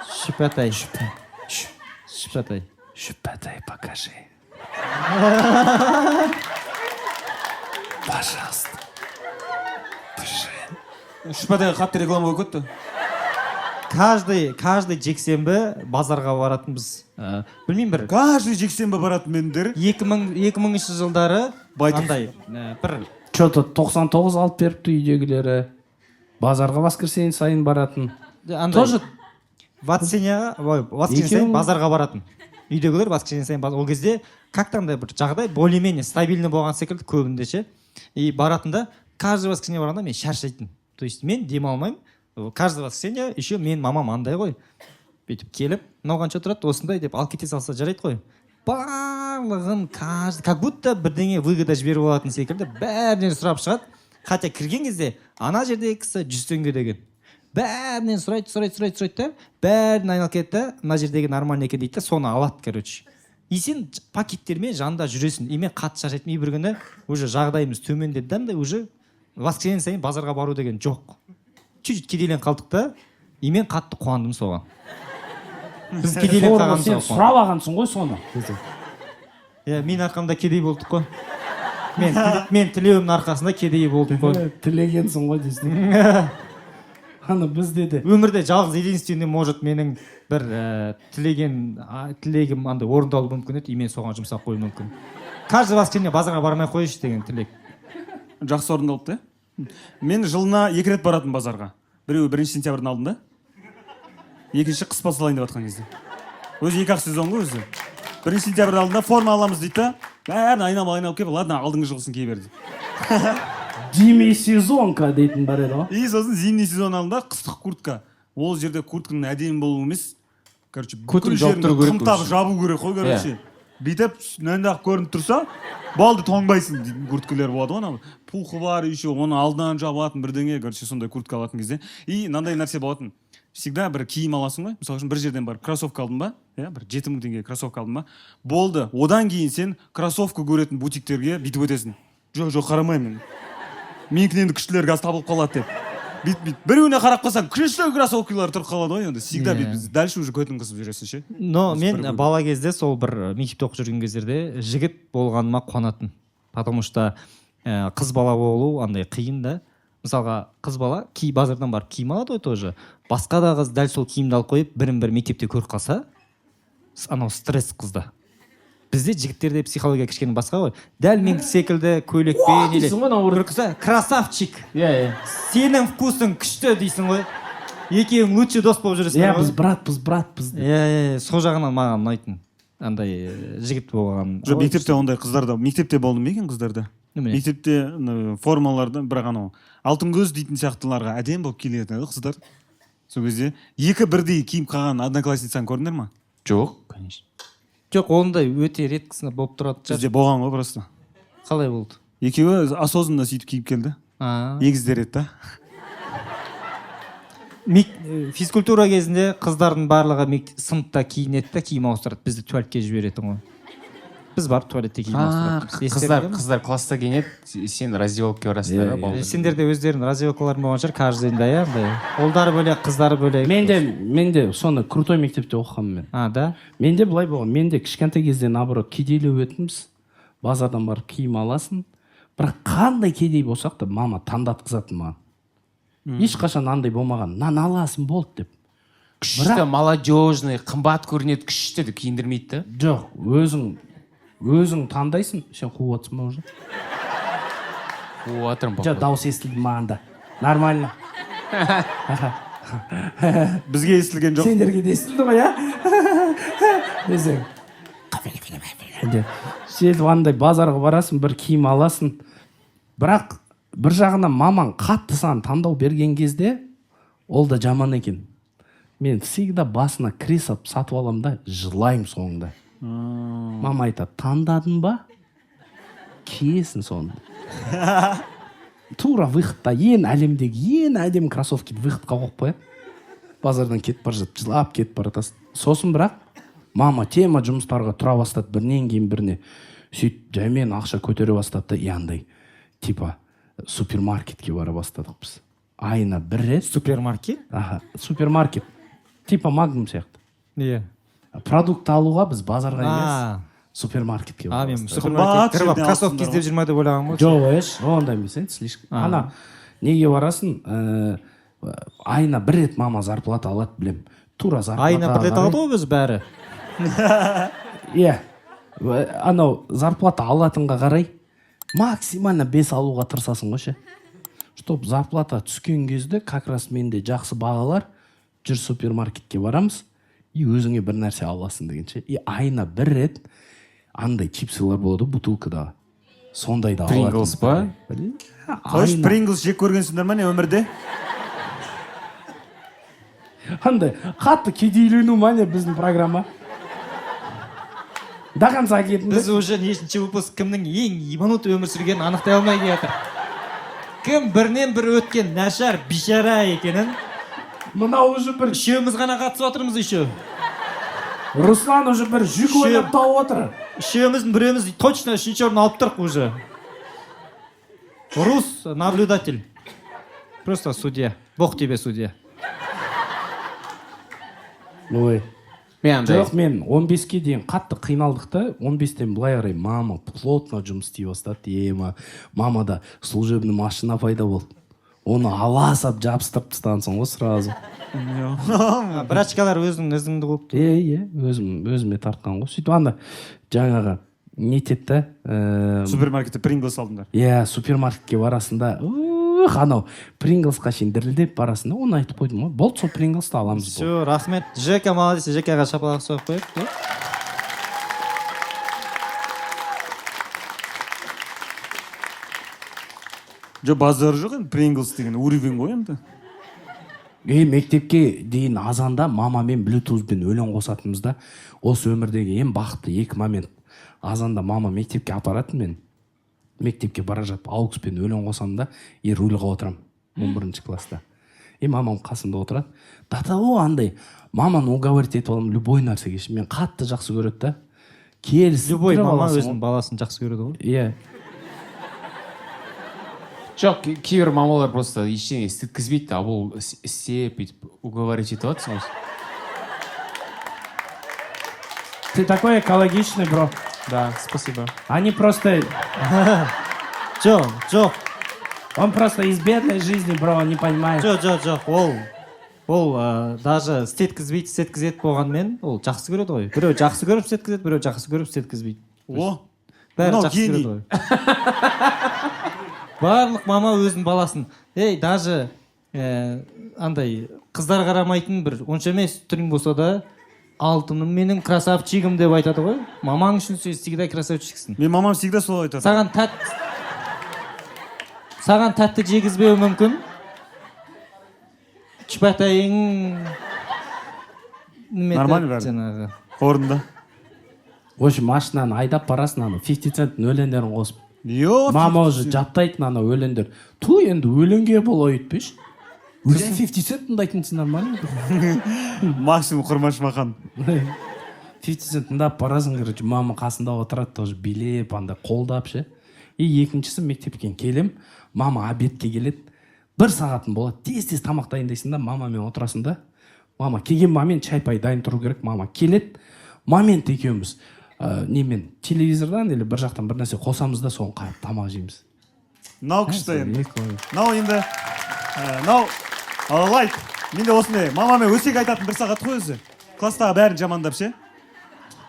шүпәтай, шүпәтай. Шүпәтай, покажи. Пожалуйста. Шүпәтайға қатты реклама болып кетті. Каждый жексенбі базарға баратынбыз. Білмеймін, бір Каждый жексенбі баратын мендер. 2000-жылдары Байтұрсын. андай бір Че-то 99 алып беріпті үйдегілері. Базарға воскресенье сайын баратын. Андай Тоже воскресеньеға, ой, воскресенье сайын базарға баратын үйдегілер, воскресенье сайын. Ол кезде как то андай бір жағдай более менее стабильный болған секілді көбінде ше. И баратын да, каждый воскресенье барғанда мен шаршайтын, то есть мен демалмаймын каждый воскресенье. Еще мен мамам андай ғой, бүйтіп келіп: «Мынау қанша тұрады?» «Осындай», — деп алып кете салса жарайды ғой. Барлығын каждый, как будто бірдеңе выгода жіберіп алатын секілді, бәрінен сұрап шығады. Хотя кірген кезде ана жердегі кісі 100 теңге деген, бәрінен сұрайды, сұрайды, сұрайды, сұрайды да, бәрін айналып кетеді да, мына жердегі нормальный екен дейді да, соны алады, короче. И сен пакеттермен жанында жүресің. И мен қатты шаршайтынмын. И бір күні уже жағдайымыз төмендеді да, андай уже воскресенье сайын базарға бару деген жоқ, чуть чуть кедейленіп қалдық та. И мен қатты қуандым соған, біз кедейленіп Сорлы, сен қалғанымызға қуандым. сұрап алғансың ғой соны. Иә, менің арқамда кедей болдық қой. Мен тілеуімнің арқасында кедей болдық қой. Тілегенсің ғой дейсің. Ана бізде де. Өмірде жалғыз, единственный, может, менің бір тілеген тілегім андай орындалуы мүмкін еді, и мен соған жұмсап қоюым мүмкін, каждый воскресенье базарға бармай ақ қояйыншы деген тілек. Жақсы орындалыпты, иә. Мен жылына екі рет баратын базарға: біреуі 1 сентябрьдің алдында, екінші қыс басталайын деп жатқан кезде. Өзі екі ақ сезон ғой өзі. 1 сентябрьдің алдында форма аламыз дейді да, бәрін айналып айналып келіп, ладно, алдыңғы жылғысын кие бер дейді. Демисезонка дейтін бар еді ғой. И сосын зимний сезон алдында қыстық куртка. Ол жерде куртканың әдемі болуы емес, короче, Көтін бүкіл жауып жеріңді тұру керек қымтап өзі. жабу керек қой, короче. Бүйтіп мынандай ақ көрініп тұрса болды, тоңбайсың дейтін курткалар болады ғой. Анау пухы бар, еще оны алдынан жабатын бірдеңе, короче, сондай куртка алатын кезде. И мынандай нәрсе болатын: всегда бір киім аласың ғой, мысалы үшін, бір жерден барып кроссовка алдың ба, иә, бір 7000 теңгеге кроссовка алдың ба, болды, одан кейін сен кроссовка көретін бутиктерге бүйтіп өтесің: жоқ, жоқ, қарамаймын. Менікінен де күштілер қазір табылып қалады деп. Бүйтіп біреуіне қарап қалсаң, күшті кроссовкалар тұрып қалады ғой енді. Всегда бүйтіп дальше уже көтін қысып жүресің ше. Но мен бала кезде, сол бір мектепте оқып жүрген кездерде жігіт болғаныма қуанатын. Потому что қыз бала болу андай қиын да. Мысалға, қыз бала базардан барып киім алады ғой тоже. Басқа да қыз дәл сол киімді алып қойып, бірін бір мектепте көріп қалса, анау стресс қызда. Бізде жігіттерде психология кішкене басқа ғой. Дәл мен секілді көйлекпен или дейсің ғой, наоборот. бір қызда красавчик. Иә, иә. Сенің вкусың күшті дейсің ғой. Екеуің лучший дос болып жүресіңдер Иә, ғой. біз братпыз, братпыз деп. Иә, иә, сол жағынан маған ұнайтын. Андай жігіт болған. Жоқ, мектепте ондай қыздарда, мектепте болды ма екен қыздарда? Немене? Мектепте формаларда бірақ анау алтын көз дейтін сияқтыларға әдемі болып келетін еді қыздар. Сол кезде екі бірдей киіп қалған одноклассницаны көрдіңдер ма? Жоқ, конечно. Жоқ, ондай өте редкісі болып тұрады шығар. Бізде болған ғой просто. Қалай болды? Екеуі осознанно сөйтіп киіп келді. Егіздер еді да. Физкультура кезінде қыздардың барлығы сыныпта киінеді да, киім ауыстырады. Бізді туалетке жіберетін ғой. Біз барып туалетте киім ауыстыратынбыз. Естеріңде ме? Қыздар класста киінеді, сен раздевалкаға барасың да, балдар. Сендер де өздерің раздевалкаларың болған шығар, каждый день, иә, андай. Ұлдары бөлек, қыздары бөлек. Мен де соны крутой мектепте оқығанмын мен. А, да? Менде былай болған, менде кішкентай кезде наоборот кедейлеу өтінбіз. Базардан барып киім аласың. Бірақ қандай кедей болсақ та мама таңдатқызатын маған. Ешқашан андай болмаған. Нан аласың болды деп. Күшті, молодежный, қымбат көрінеді, күшті деп киіндірмейді да? Жоқ, өзің таңдайсың. Сен қуып отырсың ба уже? Қуып отырмын, Жоқ, походу. дауыс естілді маған да. Нормально. Бізге естілген жоқ. Сендерге де естілді ғой, иә? Десең. Деп. Сөйтіп андай базарға барасың, бір киім аласың. Бірақ бір жағынан мамаң қатты саған таңдау берген кезде ол да жаман екен. Мен всегда басына кіре сап сатып аламын да, жылаймын соңында. Мама айтады, таңдадың ба? Киесің соны. Тура выходта ең әлемдегі ең әдемі кроссовкиді выходқа қойып қояды. Базардан кетіп бара жатып, жылап кетіп бара жатасың. Сосын бірақ мама тема жұмыстарға тұра бастады, бірінен кейін біріне. Сөйтіп жаймен ақша көтере бастады да, и андай, типа, супермаркетке бара бастадық біз. Айына бір рет. Супермаркет? Аха, супермаркет. Типа Магнум сияқты. Иә. Продукт алуға біз базарға емес, А. супермаркетке А, бара мен бастадық. супермаркет кіріп алып, жерден кроссовки алыпсыңдар іздеп жүрме деп ойлағанмын ғой. Жоқ, еш, ондай емес, енді слишком. Ана, неге барасың? Айына бір рет мама зарплата алады, білем. Тура зарплата. Айына бір рет алады ғой біз бәрі. Иә. Анау зарплата алатынға қарай максимально 5 алуға тырысасың ғой ше. Чтоб зарплата түскен кезде как раз менде жақсы бағалар, жүр супермаркетке барамыз и өзіңе бір нәрсе аласың дегенше. И айына бір рет андай чипсылар болады ғой, бутылкадағы. Сондайды алатын. Принглс па? Қойшы, Принглс жек көргенсіңдер ма не өмірде? Андай қатты кедейлену ма не біздің программа? До конца кеттім. Біз уже нешінші выпуск кімнің ең ебанутый өмір сүргенін анықтай алмай келе жатыр. Кім бірінен бірі өткен нашар бейшара екенін. Мынау уже бір Үшеуміз ғана қатысып отырмыз еще. Руслан уже бір жүк ойлап тауып отыр. Үшеуміздің біреуміз точно үшінші орын алып тұрық уже. Рус наблюдатель. Просто судья. Бог тебе судья. Ой. Мен андай. Жоқ, мен 15-ке дейін қатты қиналдық та, 15-тен былай қарай мама плотно жұмыс істей бастады. Ема, мамада служебный машина пайда болды. Оны ала сап жабыстырып тастағансың ғой сразу. Брачкалар өзің ізіңді қуып. Е, е, өзіме тартқан ғой. Сөйтіп анда жаңағы не етеді да, Супермаркетте Принглс алдыңдар. Иә, супермаркетке барасың да, ух, анау Принглсқа шейін дірілдеп барасың да, оны айтып қойдым ғой. Болды, сол Принглсты аламыз. Все, рахмет. Жека молодец, Жекаға шапалақ соғып қояйық. Жоқ, базар жоқ енді, Принглс деген уровень ғой енді. Мектепке дейін азанда мамамен блютузбен өлең қосатынбыз да. Осы өмірдегі ең бақытты екі момент. Азанда мама мектепке апаратын мен. Мектепке бара жатып аукспен өлең қосамын да, и рульға отырамын 11 класста. И мамам қасымда отырады. До того андай маманы уговорить етіп аламын любой нәрсеге. Мен қатты жақсы көреді да. Келісіп Любой тұрып мама аласың өзінің ғой. баласын жақсы көреді ғой. Иә. Жоқ, кейбір мамалар просто ештеңе істеткізбейді, а бұл істеп, бүйтіп уговорить етіп жатсың ғой. Ты такой экологичный, бро. Да, спасибо. Они просто. Жоқ, жоқ. Он просто из бедной жизни, бро, он не понимает. Жоқ, жоқ, жоқ, ол даже істеткізбейді, істеткізеді болғанымен, ол жақсы көреді ғой. Біреу жақсы көріп істеткізеді, біреу жақсы көріп істеткізбейді. О. Бәрі Мынау жақсы гений. көреді ғой. Барлық мама өзінің баласын, ей, даже андай қыздар қарамайтын бір онша емес түрің болса да, «Алтыным менің, красавчигім» деп айтады ғой. Мамаң үшін сен всегда красавчиксің. Мен мамам всегда солай айтады. Саған тәтті жегізбеуі мүмкін, кішкентайың неме Нормально етеді бәрі. жаңағы. Орында. В общем, машинаны айдап барасың, ана 50 Центтің өлеңдерін қосып. Йо. Мама уже жаттайтын ана өлеңдер. Ту, енді өлеңге бұл өйтпеші. Өлең, 50 Цент тыңдайтынсың, нормально. Максимум Құрмаш Махан. 50 Цент тыңдап барасың, короче, мама қасында отырады тоже, билеп, андай қолдап ше. И екіншісі, мектептен келем, мама обедке келеді. Бір сағатың болады, тез тез тамақ дайындайсың да, мамамен отырасың да. Мама келген момент чай пай дайын тұру керек. Мама келеді момент, екеуміз немен, телевизордан или бір жақтан бір нәрсе қосамыз да, соны қарап тамақ жейміз. Мынау күшті енді. Екі ой. Мынау енді мынау лайк. Менде осындай мамамен өсек айтатын бір сағат қой өзі, класстағы бәрін жамандап ше.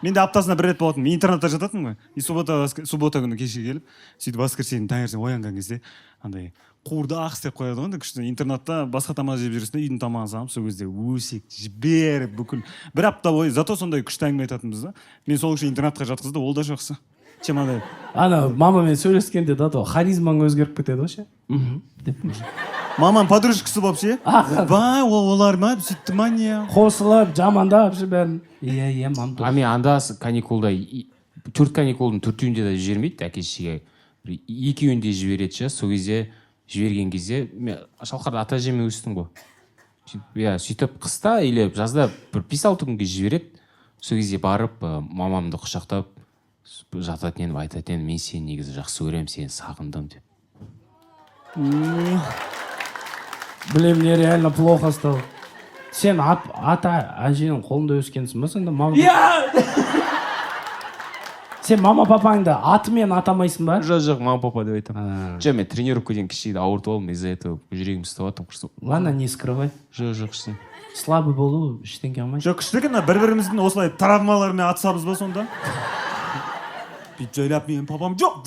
Менде аптасына бір рет болатын. Мен интернатта жататынмын ғой. И суббота, суббота күні кешке келіп, сөйтіп воскресенье таңертең оянған кезде андай қуырдақ істеп қояды ғой енді күшті. Интернатта басқа тамақ жеп жүресің да, үйдің тамағын салып, сол кезде өсек жіберіп бүкіл бір апта бойы. Зато сондай күшті әңгіме айтатынбыз да. Мен сол үшін интернатқа жатқызды, ол да жақсы, чем андай. Ана мамамен сөйлескенде да, то харизмаң өзгеріп кетеді ғой ше, «Мхм» деп уже. Мамам подружкасы болып ше, бай, ол олар ма, сөйтті ма, не? Қосылып жамандап ше бәрін, иә, иә, мам. А мен анда каникулда төрт каникулдың төртеуінде де жібермейді әке шешеге, бір екеуінде жібереді ше. Сол кезде, жіберген кезде, мен Шалқарда ата әжемен өстім ғой. Сөйтіп, иә, сөйтіп қыста или жазда бір 5-6 күнге жібереді. Сол кезде барып мамамды құшақтап жататын едім, айтатын едім: «Мен сені негізі жақсы көремін, сені сағындым», — деп. Блин, мне реально плохо стало. Сен ата әженің қолында өскенсің ба сонда? Мама, иә, сен мама папаңды атымен атамайсың ба? Жоқ, мама, папа деп айтамын. А. Жоқ, мен тренировкадан кішкене ауыртып алдым, из за этого жүрегім ұстап жатыр, құрсын. Ладно, не скрывай. Жоқ, шын. Слабый болу ештеңе алмайды. Жоқ, күшті екен. Мына бір біріміздің осылай травмалармен атысамыз ба сонда? Бүйтіп жайлап, менің папам жоқ.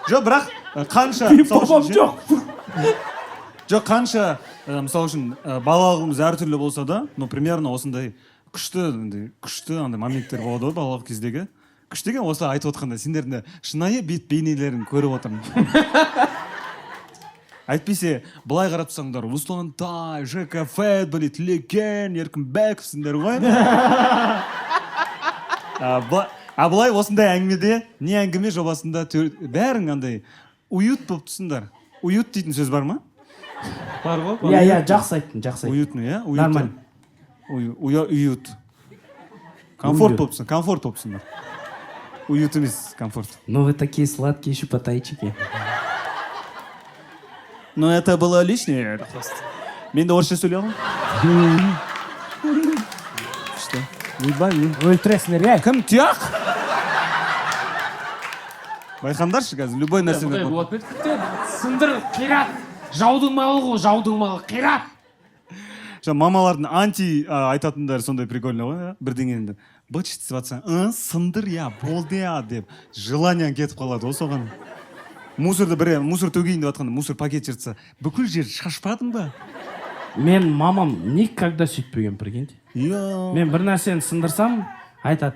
Жоқ, бірақ қанша мысалы Папам үшін ше- жоқ. Жоқ, қанша мысалы үшін балалығымыз әртүрлі болса да, но примерно осындай күшті, андай күшті андай моменттер болады ғой балалық кездегі. Күшті екен осылай айтып отқанда. Сендердің де шынайы бет бейнелерін көріп отырмын. Әйтпесе былай қарап тұрсаңдар, Руслан Тай, Жека Фэт, Тілеген Еркінбековсіңдер ғой. А былай осындай әңгімеде, не, әңгіме жобасында бәрің андай уют болып тұрсыңдар. Уют дейтін сөз бар ма? Бар ғой. Иә, иә, жақсы айттың, жақсы айттың. Уютный, иә, уют. Нормально. Уют, комфорт. Уют. Болыпсың, комфорт болыпсыңдар. Уют емес, комфорт. Ну вы такие сладкие щупатайчики. Но это было лишнее просто. Мен де орысша сөйлей аламын. Что? Ойбай. Өлтіресіңдер, иә. Кім тұяқ? Байқаңдаршы, қазір любой нәрсені. Болады ма? Сындыр, қират, жаудың малы ғой, жаудың малы, қират. Жаңа мамалардың анти айтатындары сондай прикольно ғой, иә? Бірдеңені быт шыт істеп жатсаң, «Сындыр, иә, болды, иә» деп, желанияң кетіп қалады ғой соған. Мусорды, бір мусор төгейін деп жатқанда, мусор пакет жыртса, бүкіл жер шашпадың ба? Мен мамам никогда сөйтпеген, прикиньте. Иә. Мен бір нәрсені сындырсам, айтады: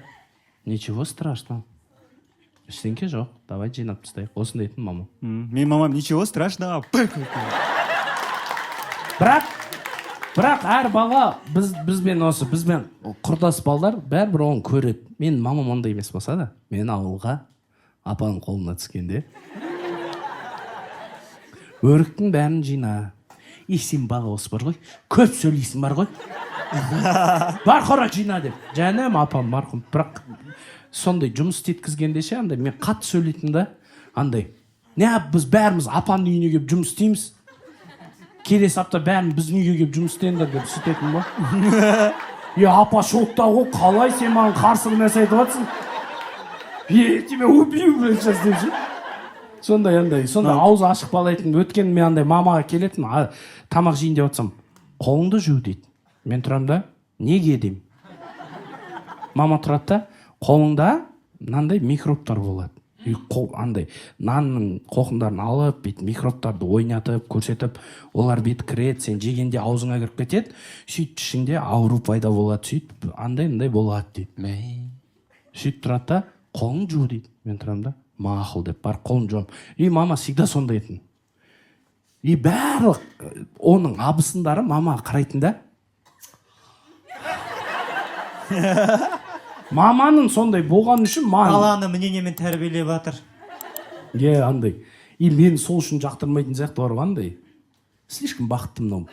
«Ничего страшного, ештеңке жоқ, давай жинап тастайық», — осындай дейтін мамам. Менің мамам: «Ничего страшного». Бірақ әр бала, біз бізбен, осы бізбен құрдас балдар бәрібір оны көреді. Мен мамам ондай емес болса да, мен ауылға апаның қолына түскенде, «Өріктің бәрін жина, и сен бала осы бар ғой, көп сөйлейсің бар ғой, бар, қора жина», — деп. Жаным апам марқұм, бірақ сондай жұмыс істеткізгенде ше, андай мен қатты сөйлейтінмін да. Андай не, біз бәріміз апаның үйіне келіп жұмыс істейміз, келесі апта бәрін біздің үйге келіп жұмыс істеңдер деп сөйтетін ғой. Е, апа шокта ғой, қалай сен маған қарсы бір нәрсе айтып жатрсың, я тебя убью, блядь, сейчас деп ше. Сондай андай, сондай аузы ашық бала айтатын. Өткен мен андай мамаға келетін, тамақ жейін деп жатсам, қолыңды жу дейді. Мен тұрамын да, неге деймін. Мама тұрады да, қолыңда мынандай микробтар болады. И андай нанның қоқымдарын алып, бүйтіп микробтарды ойнатып көрсетіп, олар бүйтіп кіреді, сен жегенде аузыңа кіріп кетеді, сөйтіп ішіңде ауру пайда болады, сөйтіп андай мындай болады дейді. Сөйтіп тұрады да, қолыңды жу дейді. Мен тұрамын да, мақұл деп барып қолымды жуамын. И мама всегда сондай етін. И барлық оның абысындары мамаға қарайтын да, маманың сондай болғаны үшін маған Баланы мнениемен тәрбиелеп жатыр. Иә, андай. И мені сол үшін жақтырмайтын сияқты бар ғой, андай слишком бақытты мынау,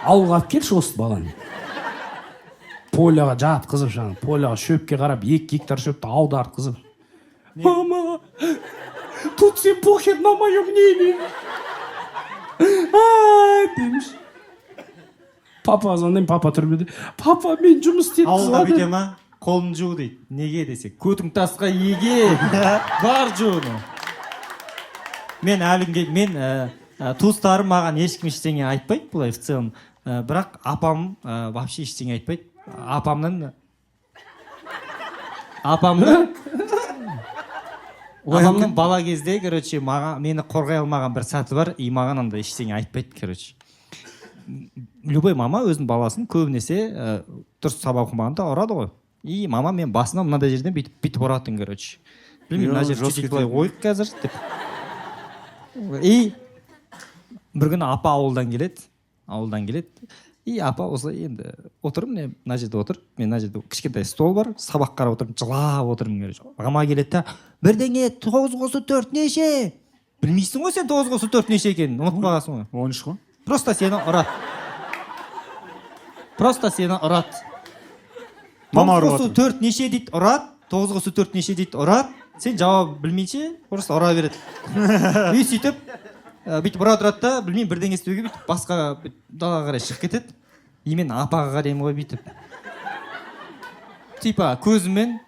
ауылға алып келші осы баланы, поляға жатқызып, жаңағы поляға шөпке қарап 2 гектар шөпті аудартқызып, мама, тут всем похер на мое мнение, а дейміш. Папаға звондаймын, папа түрмеде, папа мен жұмыс істеткізіп Ауылда жатыр. бүйте ма, қолын жу дейді, неге десе, көтің тасқа еге, бар жуыны. Мен әлі күнге мен туыстарым маған ешкім ештеңе айтпайды былай в целом. Бірақ апам вообще ештеңе айтпайды. Апамның бала кезде, короче, маған, мені қорғай алмаған бір сәті бар, и маған андай ештеңе айтпайды. Короче, любой мама өзінің баласын көбінесе дұрыс сабақ оқымағанда ұрады ғой. И мама мен басына мынандай жерден бүйтіп бүйтіп ұратын, короче, білмеймін, мына Йо, жер жестко чуть-чуть былай екен. ойық қазір деп. И бір күні апа ауылдан келеді, ауылдан келеді, и апа осылай енді отыр, міне мына жерде отыр, мен мына жерде кішкентай стол бар, сабақ қарап отырмын, жылап отырмын. Короче, мама келеді да, бірдеңе, 9 қосу 4 неше? Білмейсің ғой сен 9 қосу 4 неше екенін, ұмытып қалғансың ғой. 13 қой. Просто сені ұрады, просто сені ұрады. Мама Тоғыз ұрып қосу жатыр. төрт неше дейді, ұрады. 9 қосу 4 неше дейді, ұрады. Сен жауап білмейінше просто ұра береді. И сөйтіп бүйтіп ұра тұрады да, білмеймін, бірдеңе істеуге бүйтіп басқа бүйтіп далаға қарай шығып кетеді. И мен апаға қараймын ғой бүйтіп, типа көзіммен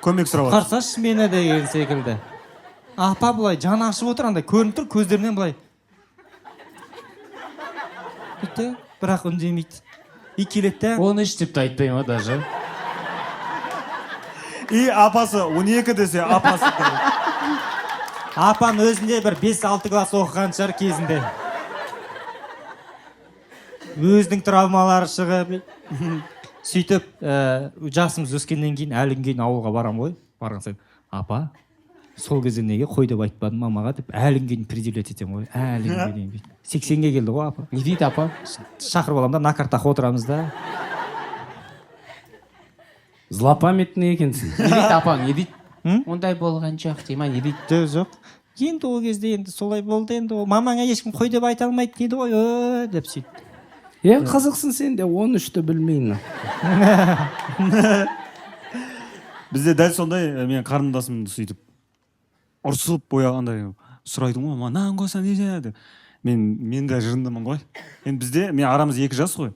Көмек сұрап жатыр. қарсашы мені деген секілді. Апа былай жаны ашып отыр, андай көрініп тұр көздерінен, былай бүйтті, бірақ үндемейді. И келеді да. 13 деп те айтпай ма даже? И апасы 12 десе, апасы Апам өзінде бір 5-6 класс оқыған шығар кезінде, өзінің травмалары шығып сөйтіп. Жасымыз өскеннен кейін әлі күнге дейін ауылға барамын ғой. Барған сайын, апа, сол кезде неге қой деп айтпадың мамаға деп әлі күнге дейін предъявлять етемін ғой, әлі күнге дейін бүйтіп. 80-ге келді ғой апа. Не дейді апа? Шақырып аламын да, на картах отырамыз да. Злопамятный екенсің. Не дейді апаң, не дейді? М? Ондай болған жоқ дей ма, не дейді? Жоқ, жоқ, енді ол кезде енді солай болды енді, ол мамаңа ешкім қой деп айта алмайды дейді ғой, деп сөйтті. Е, қызықсың сен де, 13-ті білмеймін. Бізде дәл сондай, мен қарындасымды сөйтіп ұрсып боя андай сұрайды ғой, мама, нан қойса неше деп. Мен де жырындымын ғой енді. Бізде мен арамыз 2 жас қой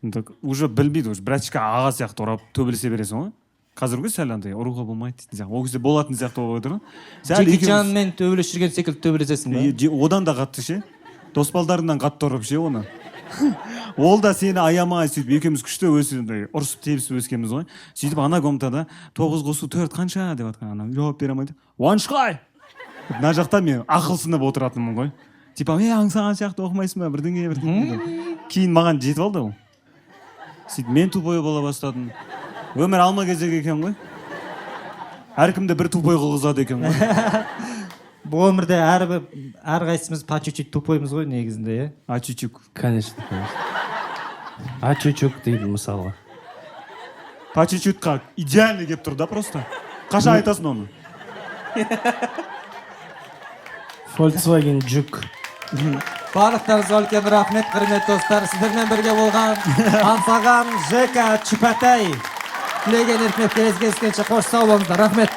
енді, уже білмейді, уже братишка аға сияқты ұрап төбелесе бересің ғой. Қазір ғой сәл андай ұруға болмайды дейтін сияқты, ол кезде болатын сияқты болып отыр ғой сәл. Джеки Екеуміз- Чанмен төбелесіп жүрген секілді төбелесесің ба? Одан да қатты ше, дос балдарыңнан қатты ұрып ше оны, ол да сені аямай. Сөйтіп екеуміз күшті өсіп, андай ұрысып тебісіп өскенбіз ғой. Сөйтіп ана комнатада 9 қосу 4 қанша деп жатқан, ана жауап бере алмайды, 13 қой. Мына жақта мен ақылсынып отыратынмын ғой, типа е, Аңсаған сияқты оқымайсың ба, бірдеңе бірдеңе деп. Кейін маған жетіп алды ол, сөйтіп мен тупой бола бастадым. Өмір алма кезек екен ғой, әркімді бір тупой қылғызады екен ғой. Бұл өмірде әрбір әрқайсымыз по чуть-чуть тупоймыз ғой негізінде, иә. А чуть-чуть. Конечно, конечно, а чуть-чуть дейді мысалға. По чуть-чутьқа идеально келіп тұр да, просто қашан айтасың оны? Volkswagen жүк. Барлықтарыңызға үлкен рахмет, құрметті достар. Сіздермен бірге болған Аңсаған, Жека, Чупатай, Тілеген, Еркінов. Кездескенше қош, сау болыңыздар, рахмет.